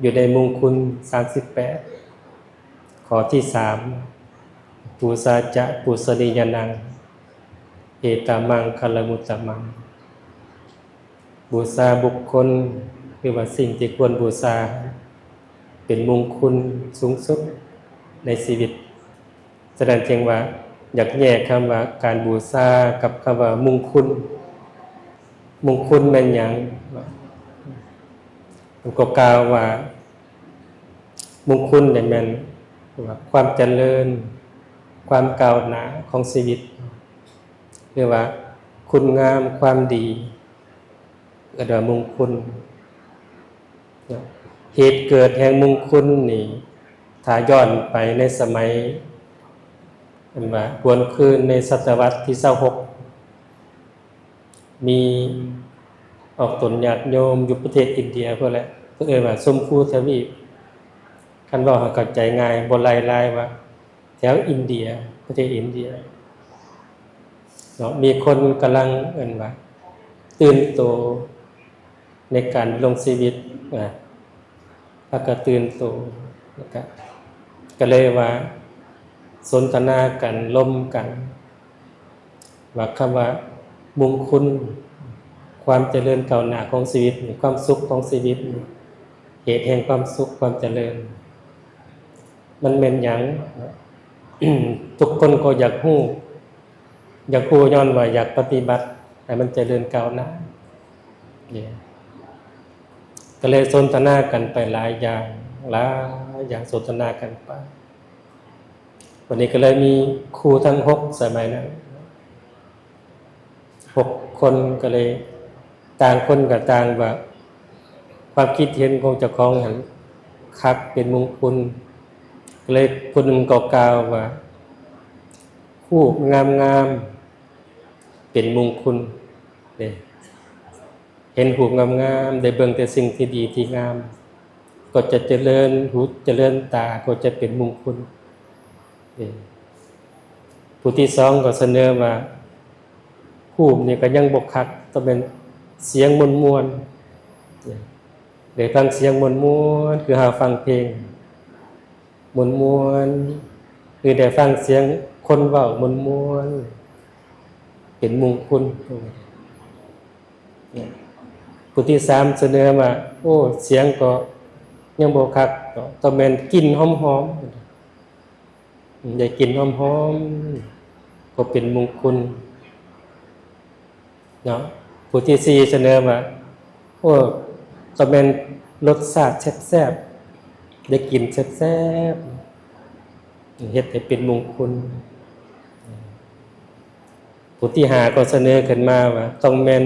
ຢູ່ໃນມຸງຄຸນສາມສິບແປດ ຂໍ້ທີສາມ ປູຊາຈະປູຊະນີຍານັງ ເອຕະມັງຄະລະມຸດຕະມັງ ບູຊາບຸກຄົນ ຫຼືວ່າສິ່ງທີ່ຄວນບູຊາ ເປັນມຸງຄຸນສູງສຸດໃນຊີວິດ. ສະນັ້ນຈຶ່ງວ່າ ຢາກແຍກຄຳວ່າການບູຊາກັບຄຳວ່າມຸງຄຸນ. ມຸງຄຸນແມ່ນຫຍັງ? ເພິ່ນກໍກ່າວວ່າ ມຸງຄຸນນີ້ແມ່ນວ່າຄວາມຈະເລີນ, ຄວາມກ້າວໜ້າຂອງຊີວິດ ຫຼືວ່າຄຸນງາມຄວາມດີ ເອີ້ນວ່າມຸງຄຸນ. ເຫດເກີດແຫ່ງມຸງຄຸນນີ້ ຖ້າຍ້ອນໄປໃນສະໄໝ ເອີ້ນວ່າຫວນຄືນໃນສະຕະວັດທີຊາວຫົກ ມີອອກຕົນຍາດໂຍມຢູ່ປະເທດອິນເດຍພຸ້ນແຫຼະ ເພິ່ນເອີ້ນວ່າຊົມພູທະວີບ. ຄັນເວົ້າໃຫ້ເຂົ້າໃຈງ່າຍ ບໍ່ໄລ່ລາຍວ່າແຖວອິນເດຍ ປະເທດອິນເດຍເນາະ ມີຄົນກຳລັງ ເອີ້ນວ່າ ຕື່ນໂຕໃນການດຳລົງຊີວິດນະ ແລ້ວກໍຕື່ນໂຕ ແລ້ວກໍ ກໍເລີຍວ່າສົນທະນາກັນ ລົມກັນ ວ່າຄຳວ່າມຸງຄຸນ ຄວາມຈະເລີນກ້າວໜ້າຂອງຊີວິດນີ້ ຄວາມສຸກຂອງຊີວິດນີ້ ເຫດແຫ່ງຄວາມສຸກຄວາມຈະເລີນ ມັນແມ່ນຫຍັງ? ທຸກຄົນກໍຢາກຮູ້ ຢາກຮູ້ຍ້ອນວ່າຢາກປະຕິບັດໃຫ້ມັນຈະເລີນກ້າວໜ້າ ກໍເລີຍສົນທະນາກັນໄປຫຼາຍຢ່າງ ຫຼາຍຢ່າງສົນທະນາກັນໄປ. ວັນນີ້ກໍເລີຍມີຄູທັງຫົກສະໄໝນັ້ນ ຫົກຄົນ ກໍເລີຍຕ່າງຄົນກໍຕ່າງວ່າ ຄວາມຄິດເຫັນຂອງເຈົ້າຂອງຫັ້ນຄັກ ເປັນມຸງຄຸນ. ກໍເລີຍຜູ້ໜຶ່ງກໍກ່າວວ່າ ຮູບງາມໆເປັນມຸງຄຸນເດ້. ເຫັນຮູບງາມໆ ໄດ້ເບິ່ງແຕ່ສິ່ງທີ່ດີທີ່ງາມ ກໍຈະຈະເລີນຫູຈະເລີນຕາ ກໍຈະເປັນມຸງຄຸນ. ເອີ ຜູ້ທີສອງກໍສະເໜີວ່າ ຮູບນີ້ກໍຍັງບໍ່ຄັກ ຕ້ອງແມ່ນສຽງມ່ວນໆ ໄດ້ຟັງສຽງມ່ວນໆ ຄືເຮົາຟັງເພງ ມ່ວນໆ ຫຼືໄດ້ຟັງສຽງຄົນເວົ້າມ່ວນໆ ເປັນມຸງຄຸນ. ຜູ້ທີສາມສະເໜີວ່າ ໂອ້ ສຽງກໍຍັງບໍ່ຄັກ ຕ້ອງແມ່ນກິ່ນຫອມໆ ໄດ້ກິ່ນຫອມໆ ກໍເປັນມຸງຄຸນເນາະ. ຜູ້ທີສີ່ສະເໜີວ່າ ໂອ້ ຕ້ອງແມ່ນລົດຊາດແຊບໆ ໄດ້ກິ່ນແຊບໆ ເຮັດໃຫ້ເປັນມຸງຄຸນ. ຜູ້ທີຫ້າກໍສະເໜີຂຶ້ນມາວ່າ ຕ້ອງແມ່ນ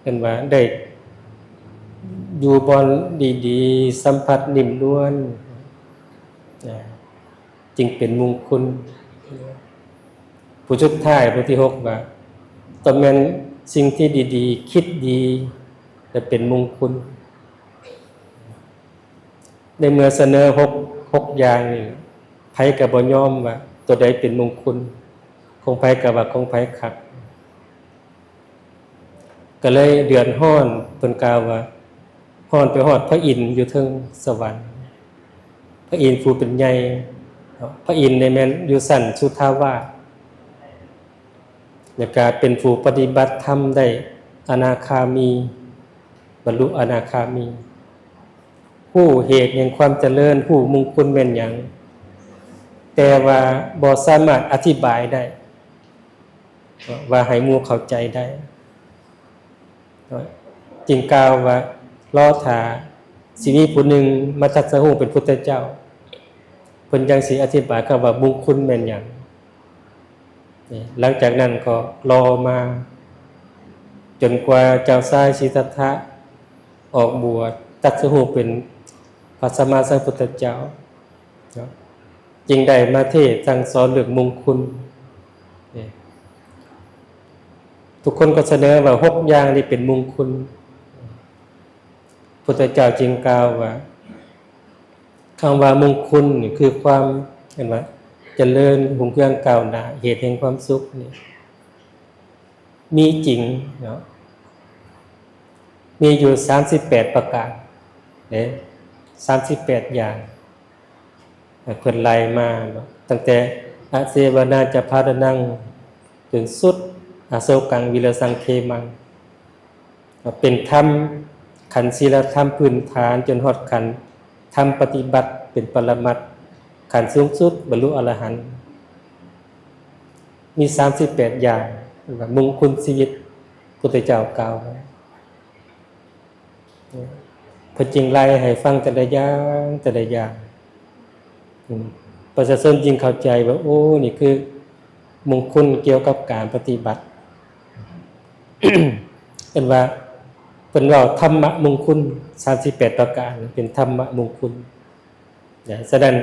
ເອີ້ນວ່າໄດ້ຢູ່ບ່ອນດີໆ ສຳຜັດນຸ້ມນວນ ຈຶ່ງເປັນມຸງຄຸນ. ຜູ້ສຸດທ້າຍ ຜູ້ທີຫົກວ່າ ຕ້ອງແມ່ນສິ່ງທີ່ດີໆ ຄິດດີ ແລະ ເປັນມຸງຄຸນ. ໃນເມື່ອສະເໜີຫົກ ຫົກຢ່າງນີ້ ໃຜກໍບໍ່ຍອມວ່າຕົວໃດເປັນມຸງຄຸນ ຂອງໃຜກໍວ່າຂອງໃຜຄັກ. ກໍເລີຍເດືອດຮ້ອນ ເພິ່ນກ່າວວ່າ ຮ້ອນໄປຮອດພະອິນຢູ່ເທິງສະຫວັນ ພະອິນຜູ້ເປັນໃຫຍ່ເນາະ. ພະອິນນີ້ແມ່ນຢູ່ຊັ້ນສຸທາວາດ ແລ້ວກະເປັນຜູ້ປະຕິບັດທຳໄດ້ອະນາຄາມີ ບັນລຸອະນາຄາມີ ຮູ້ເຫດແຫ່ງຄວາມຈະເລີນ ຮູ້ມຸງຄຸນແມ່ນຫຍັງ ແຕ່ວ່າບໍ່ສາມາດອະທິບາຍໄດ້ ວ່າໃຫ້ໝູ່ເຂົ້າໃຈໄດ້ ຈຶ່ງກ່າວວ່າ ລໍຖ້າຊິມີຜູ້ໜຶ່ງມາຕັດສະຮູ້ເປັນພຸດທະເຈົ້າ ເພິ່ນຈັ່ງຊິອະທິບາຍຄຳວ່າມຸງຄຸນແມ່ນຫຍັງ. ນີ້ ຫຼັງຈາກນັ້ນກໍລໍມາ ຈົນກວ່າເຈົ້າຊາຍສິດທັດຖະອອກບວດ ຕັດສະຮູ້ເປັນພະສຳມາສຳພຸດທະເຈົ້າເນາະ ຈຶ່ງໄດ້ມາເທດສັ່ງສອນເລື່ອງມຸງຄຸນ. ນີ້ ທຸກຄົນກໍສະເໜີວ່າຫົກຢ່າງນີ້ເປັນມຸງຄຸນ. ພຸດທະເຈົ້າຈຶ່ງກ່າວວ່າ ຄຳວ່າມຸງຄຸນນີ້ຄືຄວາມ ເອີ້ນວ່າ ຈະເລີນຮຸ່ງເຮືອງກ້າວໜ້າ ເຫດແຫ່ງຄວາມສຸກນີ້ ມີຈິງເນາະ ມີຢູ່ສາມສິບແປດປະການເດ້. ສາມສິບແປດຢ່າງ ເພິ່ນໄລ່ມາເນາະ ຕັ້ງແຕ່ອະເສວະນາຈະພາລະນັງ ຈົນສຸດອະໂສກັງວິລະສັງເຂມັງ ເປັນທຳ ຂັ້ນສີລະທຳພື້ນຖານ ຈົນຮອດຂັ້ນທຳປະຕິບັດເປັນປະລະມັດ ຂັ້ນສູງສຸດບັນລຸອະລະຫັນ ມີສາມສິບແປດຢ່າງ ເອີ້ນວ່າມຸງຄຸນຊີວິດ ພຸດທະເຈົ້າກ່າວໄວ້. ເພິ່ນຈຶ່ງໄລ່ໃຫ້ຟັງແຕ່ລະຢ່າງ ແຕ່ລະຢ່າງ ປະຊາຊົນຈຶ່ງເຂົ້າໃຈວ່າ ໂອ້ ນີ້ຄືມຸງຄຸນກ່ຽວກັບການປະຕິບັດ ເອີ້ນວ່າ ເພິ່ນເວົ້າທຳມະມຸງຄຸນ ສາມສິບແປດປະການ ເປັນທຳມະມຸງຄຸນນະ. ສະນັ້ນ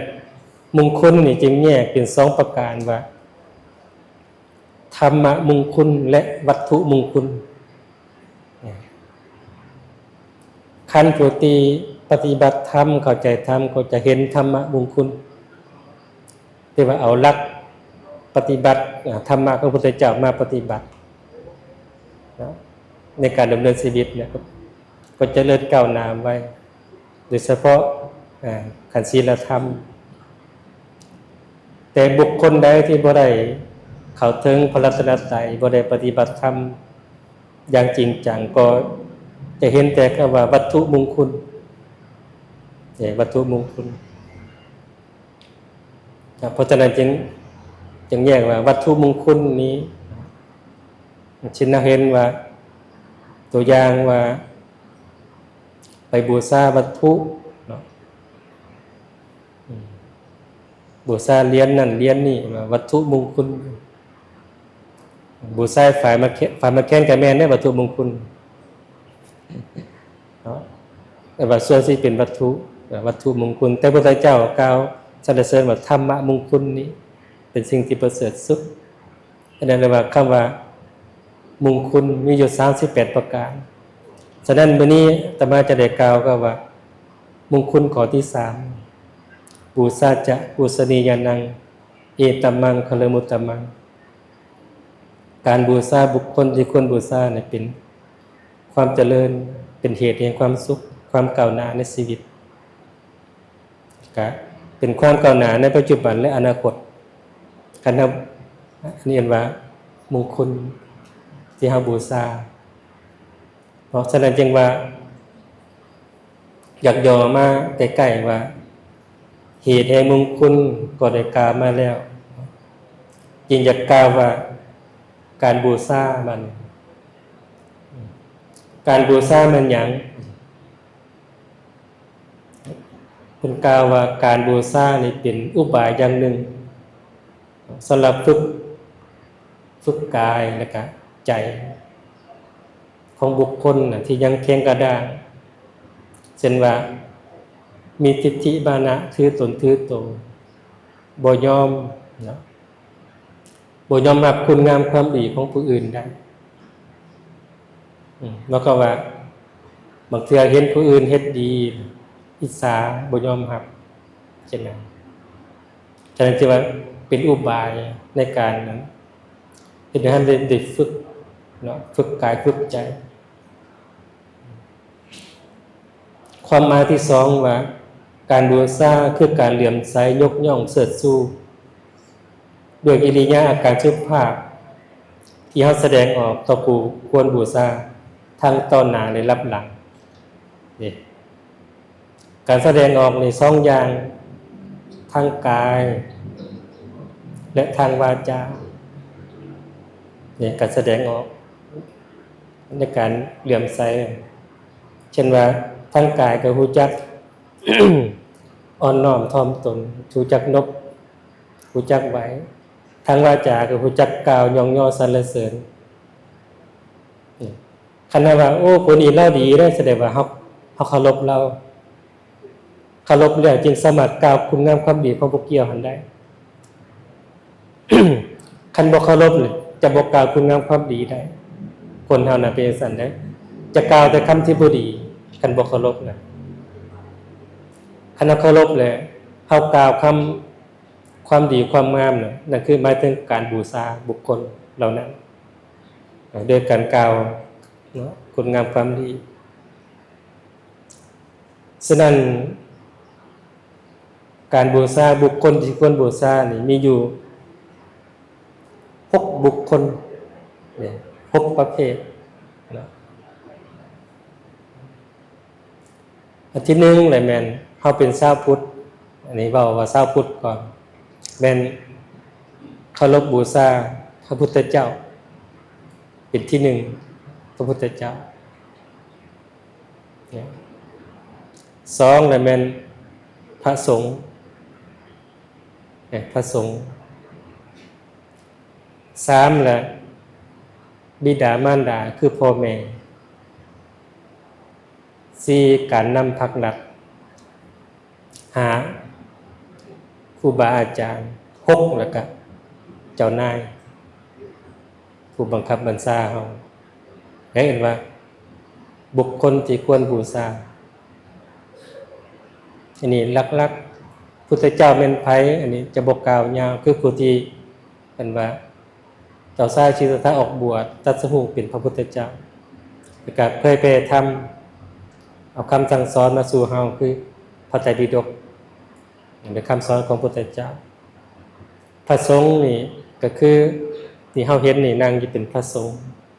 ມຸງຄຸນນີ້ຈຶ່ງແຍກເປັນສອງປະການວ່າ ທຳມະມຸງຄຸນ ແລະ ວັດຖຸມຸງຄຸນ. ຄັນຜູ້ທີ່ປະຕິບັດທຳ ເຂົ້າໃຈທຳ ກໍຈະເຫັນທຳມະມຸງຄຸນ ທີ່ວ່າເອົາຫຼັກປະຕິບັດ ອາ ທຳມະຂອງພະພຸດທະເຈົ້າມາປະຕິບັດເນາະ ໃນການດຳເນີນຊີວິດເນຍ ກໍຈະເລີນກ້າວໜ້າໄວ ໂດຍສະເພາະ ອາ ຂັ້ນສີລະທຳ. ແຕ່ບຸກຄົນໃດທີ່ບໍ່ໄດ້ເຂົ້າເຖິງພະລັດຕະນະໄຕ ບໍ່ໄດ້ປະຕິບັດທຳຢ່າງຈິງຈັງ ກໍຈະເຫັນແຕ່ຄຳວ່າວັດຖຸມຸງຄຸນ ເອີ ວັດຖຸມຸງຄຸນ. ເພາະສະນັ້ນຈຶ່ງ ຈຶ່ງແຍກວ່າວັດຖຸມຸງຄຸນນີ້ ເຊັ່ນເຮົາເຫັນວ່າ ຕົວຢ່າງວ່າ ໄປບູຊາວັດຖຸເນາະ ອືມ ບູຊາຫຼຽນນັ້ນຫຼຽນນີ້ ວ່າວັດຖຸມຸງຄຸນ. ບູຊາຝາຍໝາກແຄນ ຝາຍໝາກແຄນກໍແມ່ນເດ້ ວັດຖຸມຸງຄຸນເນາະ ແຕ່ວ່າສ່ວນທີ່ເປັນວັດຖຸ ວັດຖຸມຸງຄຸນ ແຕ່ພະພຸດທະເຈົ້າກ່າວສັນລະເສີນວ່າທຳມະມຸງຄຸນນີ້ເປັນສິ່ງທີ່ປະເສີດສຸດ. ອັນນັ້ນເອີ້ນວ່າຄຳວ່າມຸງຄຸນມີຢູ່ສາມສິບແປດປະການ. ສະນັ້ນ ມື້ນີ້ອາດຕະມາຈະໄດ້ກ່າວກັບວ່າມຸງຄຸນຂໍ້ທີສາມ ບູຊາຈະປູຊະນີຍານັງ ເອຕະມັງຄະລະມຸດຕະມັງ. ການບູຊາບຸກຄົນທີ່ຄວນບູຊານັ້ນເປັນຄວາມຈະເລີນ ເປັນເຫດແຫ່ງຄວາມສຸກ ຄວາມກ້າວໜ້າໃນຊີວິດ ກະເປັນຄວາມກ້າວໜ້າໃນປັດຈຸບັນ ແລະ ອະນາຄົດ. ຄັນເຮົາ ອັນນີ້ເອີ້ນວ່າມຸງຄຸນທີ່ເຮົາບູຊາ. ເພາະສະນັ້ນຈຶ່ງວ່າ ຢາກຫຍໍ້ມາໃກ້ໆວ່າ ເຫດແຫ່ງມຸງຄຸນກໍໄດ້ກ່າວມາແລ້ວ ຈຶ່ງຢາກກ່າວວ່າການບູຊາມັນ ການບູຊາແມ່ນຫຍັງ? ເພິ່ນກ່າວວ່າການບູຊານີ້ເປັນອຸບາຍຢ່າງໜຶ່ງ ສຳລັບຝຶກ ຝຶກກາຍ ແລະ ກະໃຈຂອງບຸກຄົນນະທີ່ຍັງແຂງກະດ້າງ ເຊັ່ນວ່າ ມີທິດຖິມານະ ຖືຕົນຖືໂຕ ບໍ່ຍອມເນາະ ບໍ່ຍອມຮັບຄຸນງາມຄວາມດີຂອງຜູ້ອື່ນໄດ້. ອືມ ແລ້ວກໍວ່າ ບາງເທື່ອເຫັນຜູ້ອື່ນເຮັດດີ ອິດສາ ບໍ່ຍອມຮັບ ຈັ່ງນັ້ນ. ສະນັ້ນ ຖືວ່າເປັນອຸບາຍໃນການນັ້ນ ເຮັດໃຫ້ເຮົາໄດ້ ໄດ້ຝຶກເນາະ ຝຶກກາຍຝຶກໃຈ. ຄວາມໝາຍທີສອງວ່າ ການບູຊາຄືການເຫຼື້ອມໃສ ຍົກຍ້ອງເຊີດຊູ ດ້ວຍກິລິຍາອາການສຸພາບ ທີ່ເຮົາສະແດງອອກຕໍ່ຜູ້ຄວນບູຊາ ທັງຕໍ່ໜ້າ ແລະ ລັບຫຼັງ. ນີ້ ການສະແດງອອກນີ້ສອງຢ່າງ ທາງກາຍ ແລະ ທາງວາຈາ. ນີ້ ການສະແດງອອກໃນການເຫຼື້ອມໃສ ເຊັ່ນວ່າ ທາງກາຍກໍຮູ້ຈັກອ່ອນນ້ອມຖ່ອມຕົນ ຮູ້ຈັກນົບ ຮູ້ຈັກໄຫວ້. ທາງວາຈາກໍຮູ້ຈັກກ່າວຍ້ອງຍໍສັນລະເສີນ. ຄັນເຮົາວ່າ ໂອ້ ຄົນນີ້ລາວດີເດ້ ສະແດງວ່າເຮົາ ເຮົາເຄົາລົບລາວ. ເຄົາລົບແລ້ວຈຶ່ງສາມາດກ່າວຄຸນງາມຄວາມດີຂອງຜູ້ກ່ຽວຫັ້ນໄດ້. ຄັນບໍ່ເຄົາລົບນີ້ ຈະບໍ່ກ່າວຄຸນງາມຄວາມດີໄດ້. ຄົນເຮົານະເປັນຈັ່ງຊັ້ນເດ້ ຈະກ່າວແຕ່ຄຳທີ່ບໍ່ດີ ຄັນບໍ່ເຄົາລົບນະ. ຄັນເຮົາເຄົາລົບແລ້ວ ເຮົາກ່າວຄຳ ຄວາມດີຄວາມງາມນະ ນັ້ນຄືໝາຍເຖິງການບູຊາບຸກຄົນເຫຼົ່ານັ້ນ ໂດຍການກ່າວເນາະ ຄຸນງາມຄວາມດີ. ສະນັ້ນ ການບູຊາບຸກຄົນທີ່ຄວນບູຊານີ້ມີຢູ່ຫົກບຸກຄົນ ຫົກປະເພດເນາະ. ອັນທີໜຶ່ງແຫຼະແມ່ນເຮົາເປັນຊາວພຸດ, ອັນນີ້ເວົ້າວ່າຊາວພຸດກ່ອນ, ແມ່ນເຄົາລົບບູຊາພະພຸດທະເຈົ້າເປັນທີໜຶ່ງ, ພະພຸດທະເຈົ້າ. ສອງແຫຼະແມ່ນພະສົງ, ພະສົງ. ສາມແຫຼະບິດາມານດາ ຄືພໍ່ແມ່. ສີ່ ການນຳພັກລັດ. ຫ້າ ຄູບາອາຈານ. ຫົກ ແລ້ວກະເຈົ້ານາຍ ຜູ້ບັງຄັບບັນຊາເຮົາ ແລະ ເອີ້ນວ່າບຸກຄົນທີ່ຄວນບູຊາ. ອັນນີ້ຫຼັກໆ ພຸດທະເຈົ້າແມ່ນໃຜ ອັນນີ້ຈະບໍ່ກ່າວຍາວ, ຄືຜູ້ທີ່ເອີ້ນວ່າ ເຈົ້າຊາຍສິດທັດຖະອອກບວດ ຕັດສະຮູ້ເປັນພະພຸດທະເຈົ້າ ແລ້ວກະເຜີຍແຜ່ທຳ ເອົາຄຳສັ່ງສອນມາສູ່ເຮົາ ຄືພະໄຕປິດົກ ເປັນຄຳສອນຂອງພຸດທະເຈົ້າ. ພະສົງນີ້ກະຄືທີ່ເຮົາເຫັນນີ້ ນັ່ງຢູ່ເປັນພະສົງ,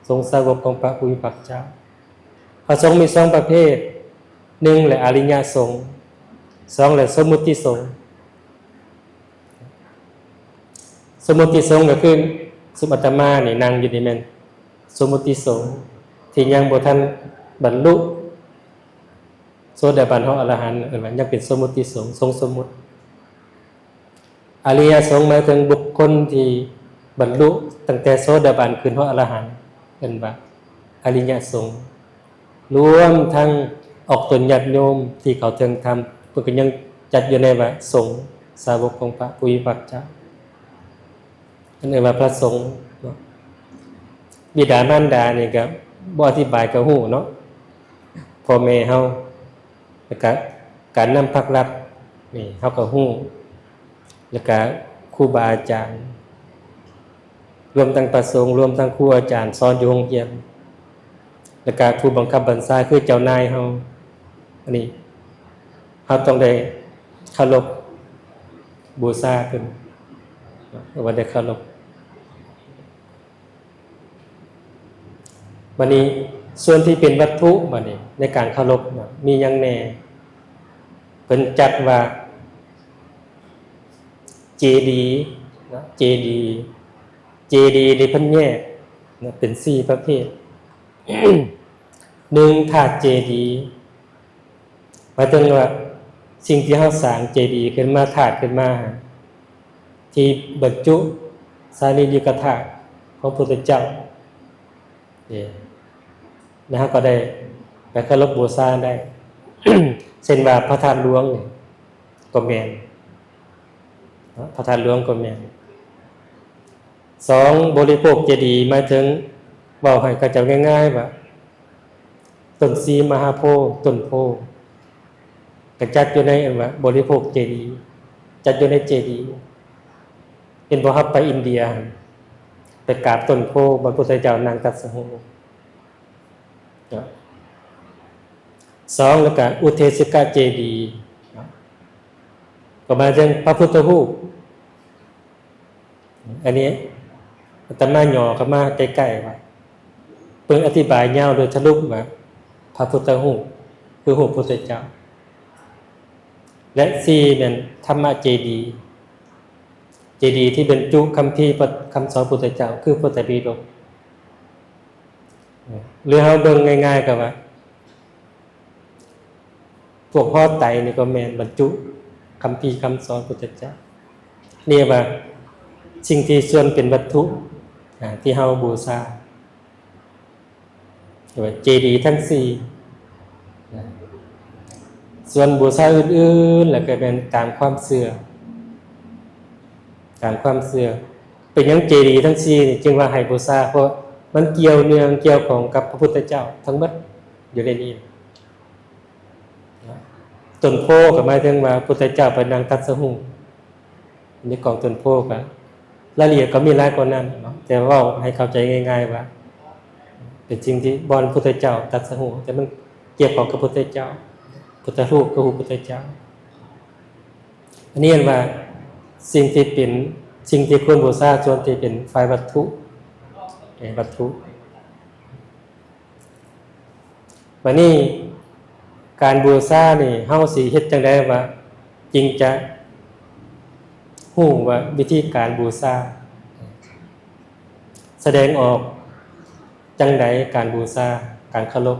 ສົງສາວົກຂອງພະຜູ້ມີພະພາກເຈົ້າ. ພະສົງມີສອງປະເພດ, ໜຶ່ງແຫຼະອະລິຍະສົງ, ສອງແຫຼະສົມມຸດຕິສົງ. ສົມມຸດຕິສົງກະຄື ຊຸມອາດຕະມານີ້ນັ່ງຢູ່ນີ້ແມ່ນສົມມຸດຕິສົງ ທີ່ຍັງບໍ່ທັນບັນລຸໂສດາບັນຮອດອະລະຫັນ ເອີ້ນວ່າຍັງເປັນສົມມຸດຕິສົງ, ສົງສົມມຸດ. ອະລິຍະສົງໝາຍເຖິງບຸກຄົນທີ່ບັນລຸຕັ້ງແຕ່ໂສດາບັນຂຶ້ນຮອດອະລະຫັນ ເອີ້ນວ່າອະລິຍະສົງ. ລວມທັງອອກຕົນຍາດໂຍມທີ່ເຂົ້າເຖິງທຳ ເພິ່ນກໍຍັງຈັດຢູ່ໃນວ່າສົງ ສາວົກຂອງພະຜູ້ມີພະພາກເຈົ້າ ເອີ້ນວ່າພະສົງເນາະ. ບິດາມານດານີ້ກໍບໍ່ອະທິບາຍກໍຮູ້ເນາະ, ພໍ່ແມ່ເຮົາ, ແລ້ວກະການນຳພັກລັດນີ້ເຮົາກໍຮູ້, ແລ້ວກະຄູບາອາຈານ ລວມທັງພະສົງ, ລວມທັງຄູອາຈານສອນຢູ່ໂຮງຮຽນ, ແລ້ວກະຜູ້ບັງຄັບບັນຊາຄືເຈົ້ານາຍເຮົາ. ອັນນີ້ເຮົາຕ້ອງໄດ້ເຄົາລົບບູຊາເພິ່ນ, ເອີ້ນວ່າໄດ້ເຄົາລົບ. ບັດນີ້ສ່ວນທີ່ເປັນວັດຖຸ ບັດນີ້ໃນການເຄົາລົບນະ ມີຫຍັງແດ່? ເພິ່ນຈັດວ່າເຈດີນະ, ເຈດີ, ເຈດີນີ້ເພິ່ນແຍກນະ ເປັນສີ່ປະເພດ. ໜຶ່ງ ທາດເຈດີ ໝາຍເຖິງວ່າສິ່ງທີ່ເຮົາສ້າງເຈດີຂຶ້ນມາ, ທາດຂຶ້ນມາ ທີ່ບັນຈຸສາລີລິກະທາດຂອງພຸດທະເຈົ້າ ເດ້ ແລ້ວເຮົາກໍໄດ້ໄປເຄົາລົບບູຊາໄດ້ ເຊັ່ນວ່າພະທາດຫຼວງນີ້ກໍແມ່ນເນາະ, ພະທາດຫຼວງກໍແມ່ນ. ສອງ ບໍລິໂພກເຈດີ ໝາຍເຖິງ ເວົ້າໃຫ້ເຂົາເຈົ້າງ່າຍໆວ່າ ຕົ້ນສີມະຫາໂພ, ຕົ້ນໂພ ກະຈັດຢູ່ໃນອັນວ່າບໍລິໂພກເຈດີ, ຈັດຢູ່ໃນເຈດີ. ເຫັນບໍ່ ເຮົາໄປອິນເດຍຫັ້ນ ໄປກາບຕົ້ນໂພ ບ່ອນພຸດທະເຈົ້ານັ່ງຕັດສະຮູ້. ສອງ ແລ້ວກະອຸເທສະກະເຈດີ ກໍໝາຍເຖິງພະພຸດທະຮູບ. ອັນນີ້ອາດຕະມາຫຍໍ້ເຂົ້າມາໃກ້ໆວ່າ ເພິ່ນອະທິບາຍຍາວໂດຍສະຫຼຸບວ່າ ພະພຸດທະຮູບຄືຮູບພຸດທະເຈົ້າ. ແລະ ສີ່ ແມ່ນທຳມະເຈດີ, ເຈດີທີ່ບັນຈຸຄຳພີ ຄຳສອນພຸດທະເຈົ້າ ຄືພະໄຕປິດົກ. ຫຼືເຮົາເບິ່ງງ່າຍໆກໍວ່າ ພວກຫໍໄຕນີ້ກໍແມ່ນບັນຈຸຄຳພີຄຳສອນພຸດທະເຈົ້າ. ນີ້ວ່າສິ່ງທີ່ສ່ວນເປັນວັດຖຸ ອາ ທີ່ເຮົາບູຊາ ເອີ້ນວ່າເຈດີທັງສີ່. ສ່ວນບູຊາອື່ນໆ ແລ້ວກໍແມ່ນຕາມຄວາມເຊື່ອ, ຕາມຄວາມເຊື່ອ. ເປັນຫຍັງເຈດີທັງສີ່ນີ້ຈຶ່ງວ່າໃຫ້ບູຊາ? ເພາະມັນກ່ຽວເນື່ອງກ່ຽວຂ້ອງກັບພະພຸດທະເຈົ້າທັງໝົດຢູ່ໃນນີ້. ຕົ້ນໂພກໍໝາຍເຖິງວ່າພຸດທະເຈົ້າໄປນັ່ງຕັດສະຮູ້ຢູ່ໃນກອງຕົ້ນໂພ. ກໍລາຍລະອຽດກໍມີຫຼາຍກວ່ານັ້ນເນາະ, ແຕ່ເວົ້າໃຫ້ເຂົ້າໃຈງ່າຍໆວ່າ ເປັນສິ່ງທີ່ບ່ອນພຸດທະເຈົ້າຕັດສະຮູ້, ແຕ່ມັນກ່ຽວຂ້ອງກັບພຸດທະເຈົ້າ, ພຸດທະຮູບກໍຄືພຸດທະເຈົ້າ. ອັນນີ້ເອີ້ນວ່າສິ່ງທີ່ເປັນ ສິ່ງທີ່ຄວນບູຊາ ສ່ວນທີ່ເປັນຝ່າຍວັດຖຸ ເອີ ວັດຖຸ. ບັດນີ້ການບູຊານີ້ ເຮົາຊິເຮັດຈັ່ງໃດວ່າຈຶ່ງຈະຮູ້ວ່າວິທີການບູຊາ ສະແດງອອກຈັ່ງໃດການບູຊາ ການເຄົາລົບ?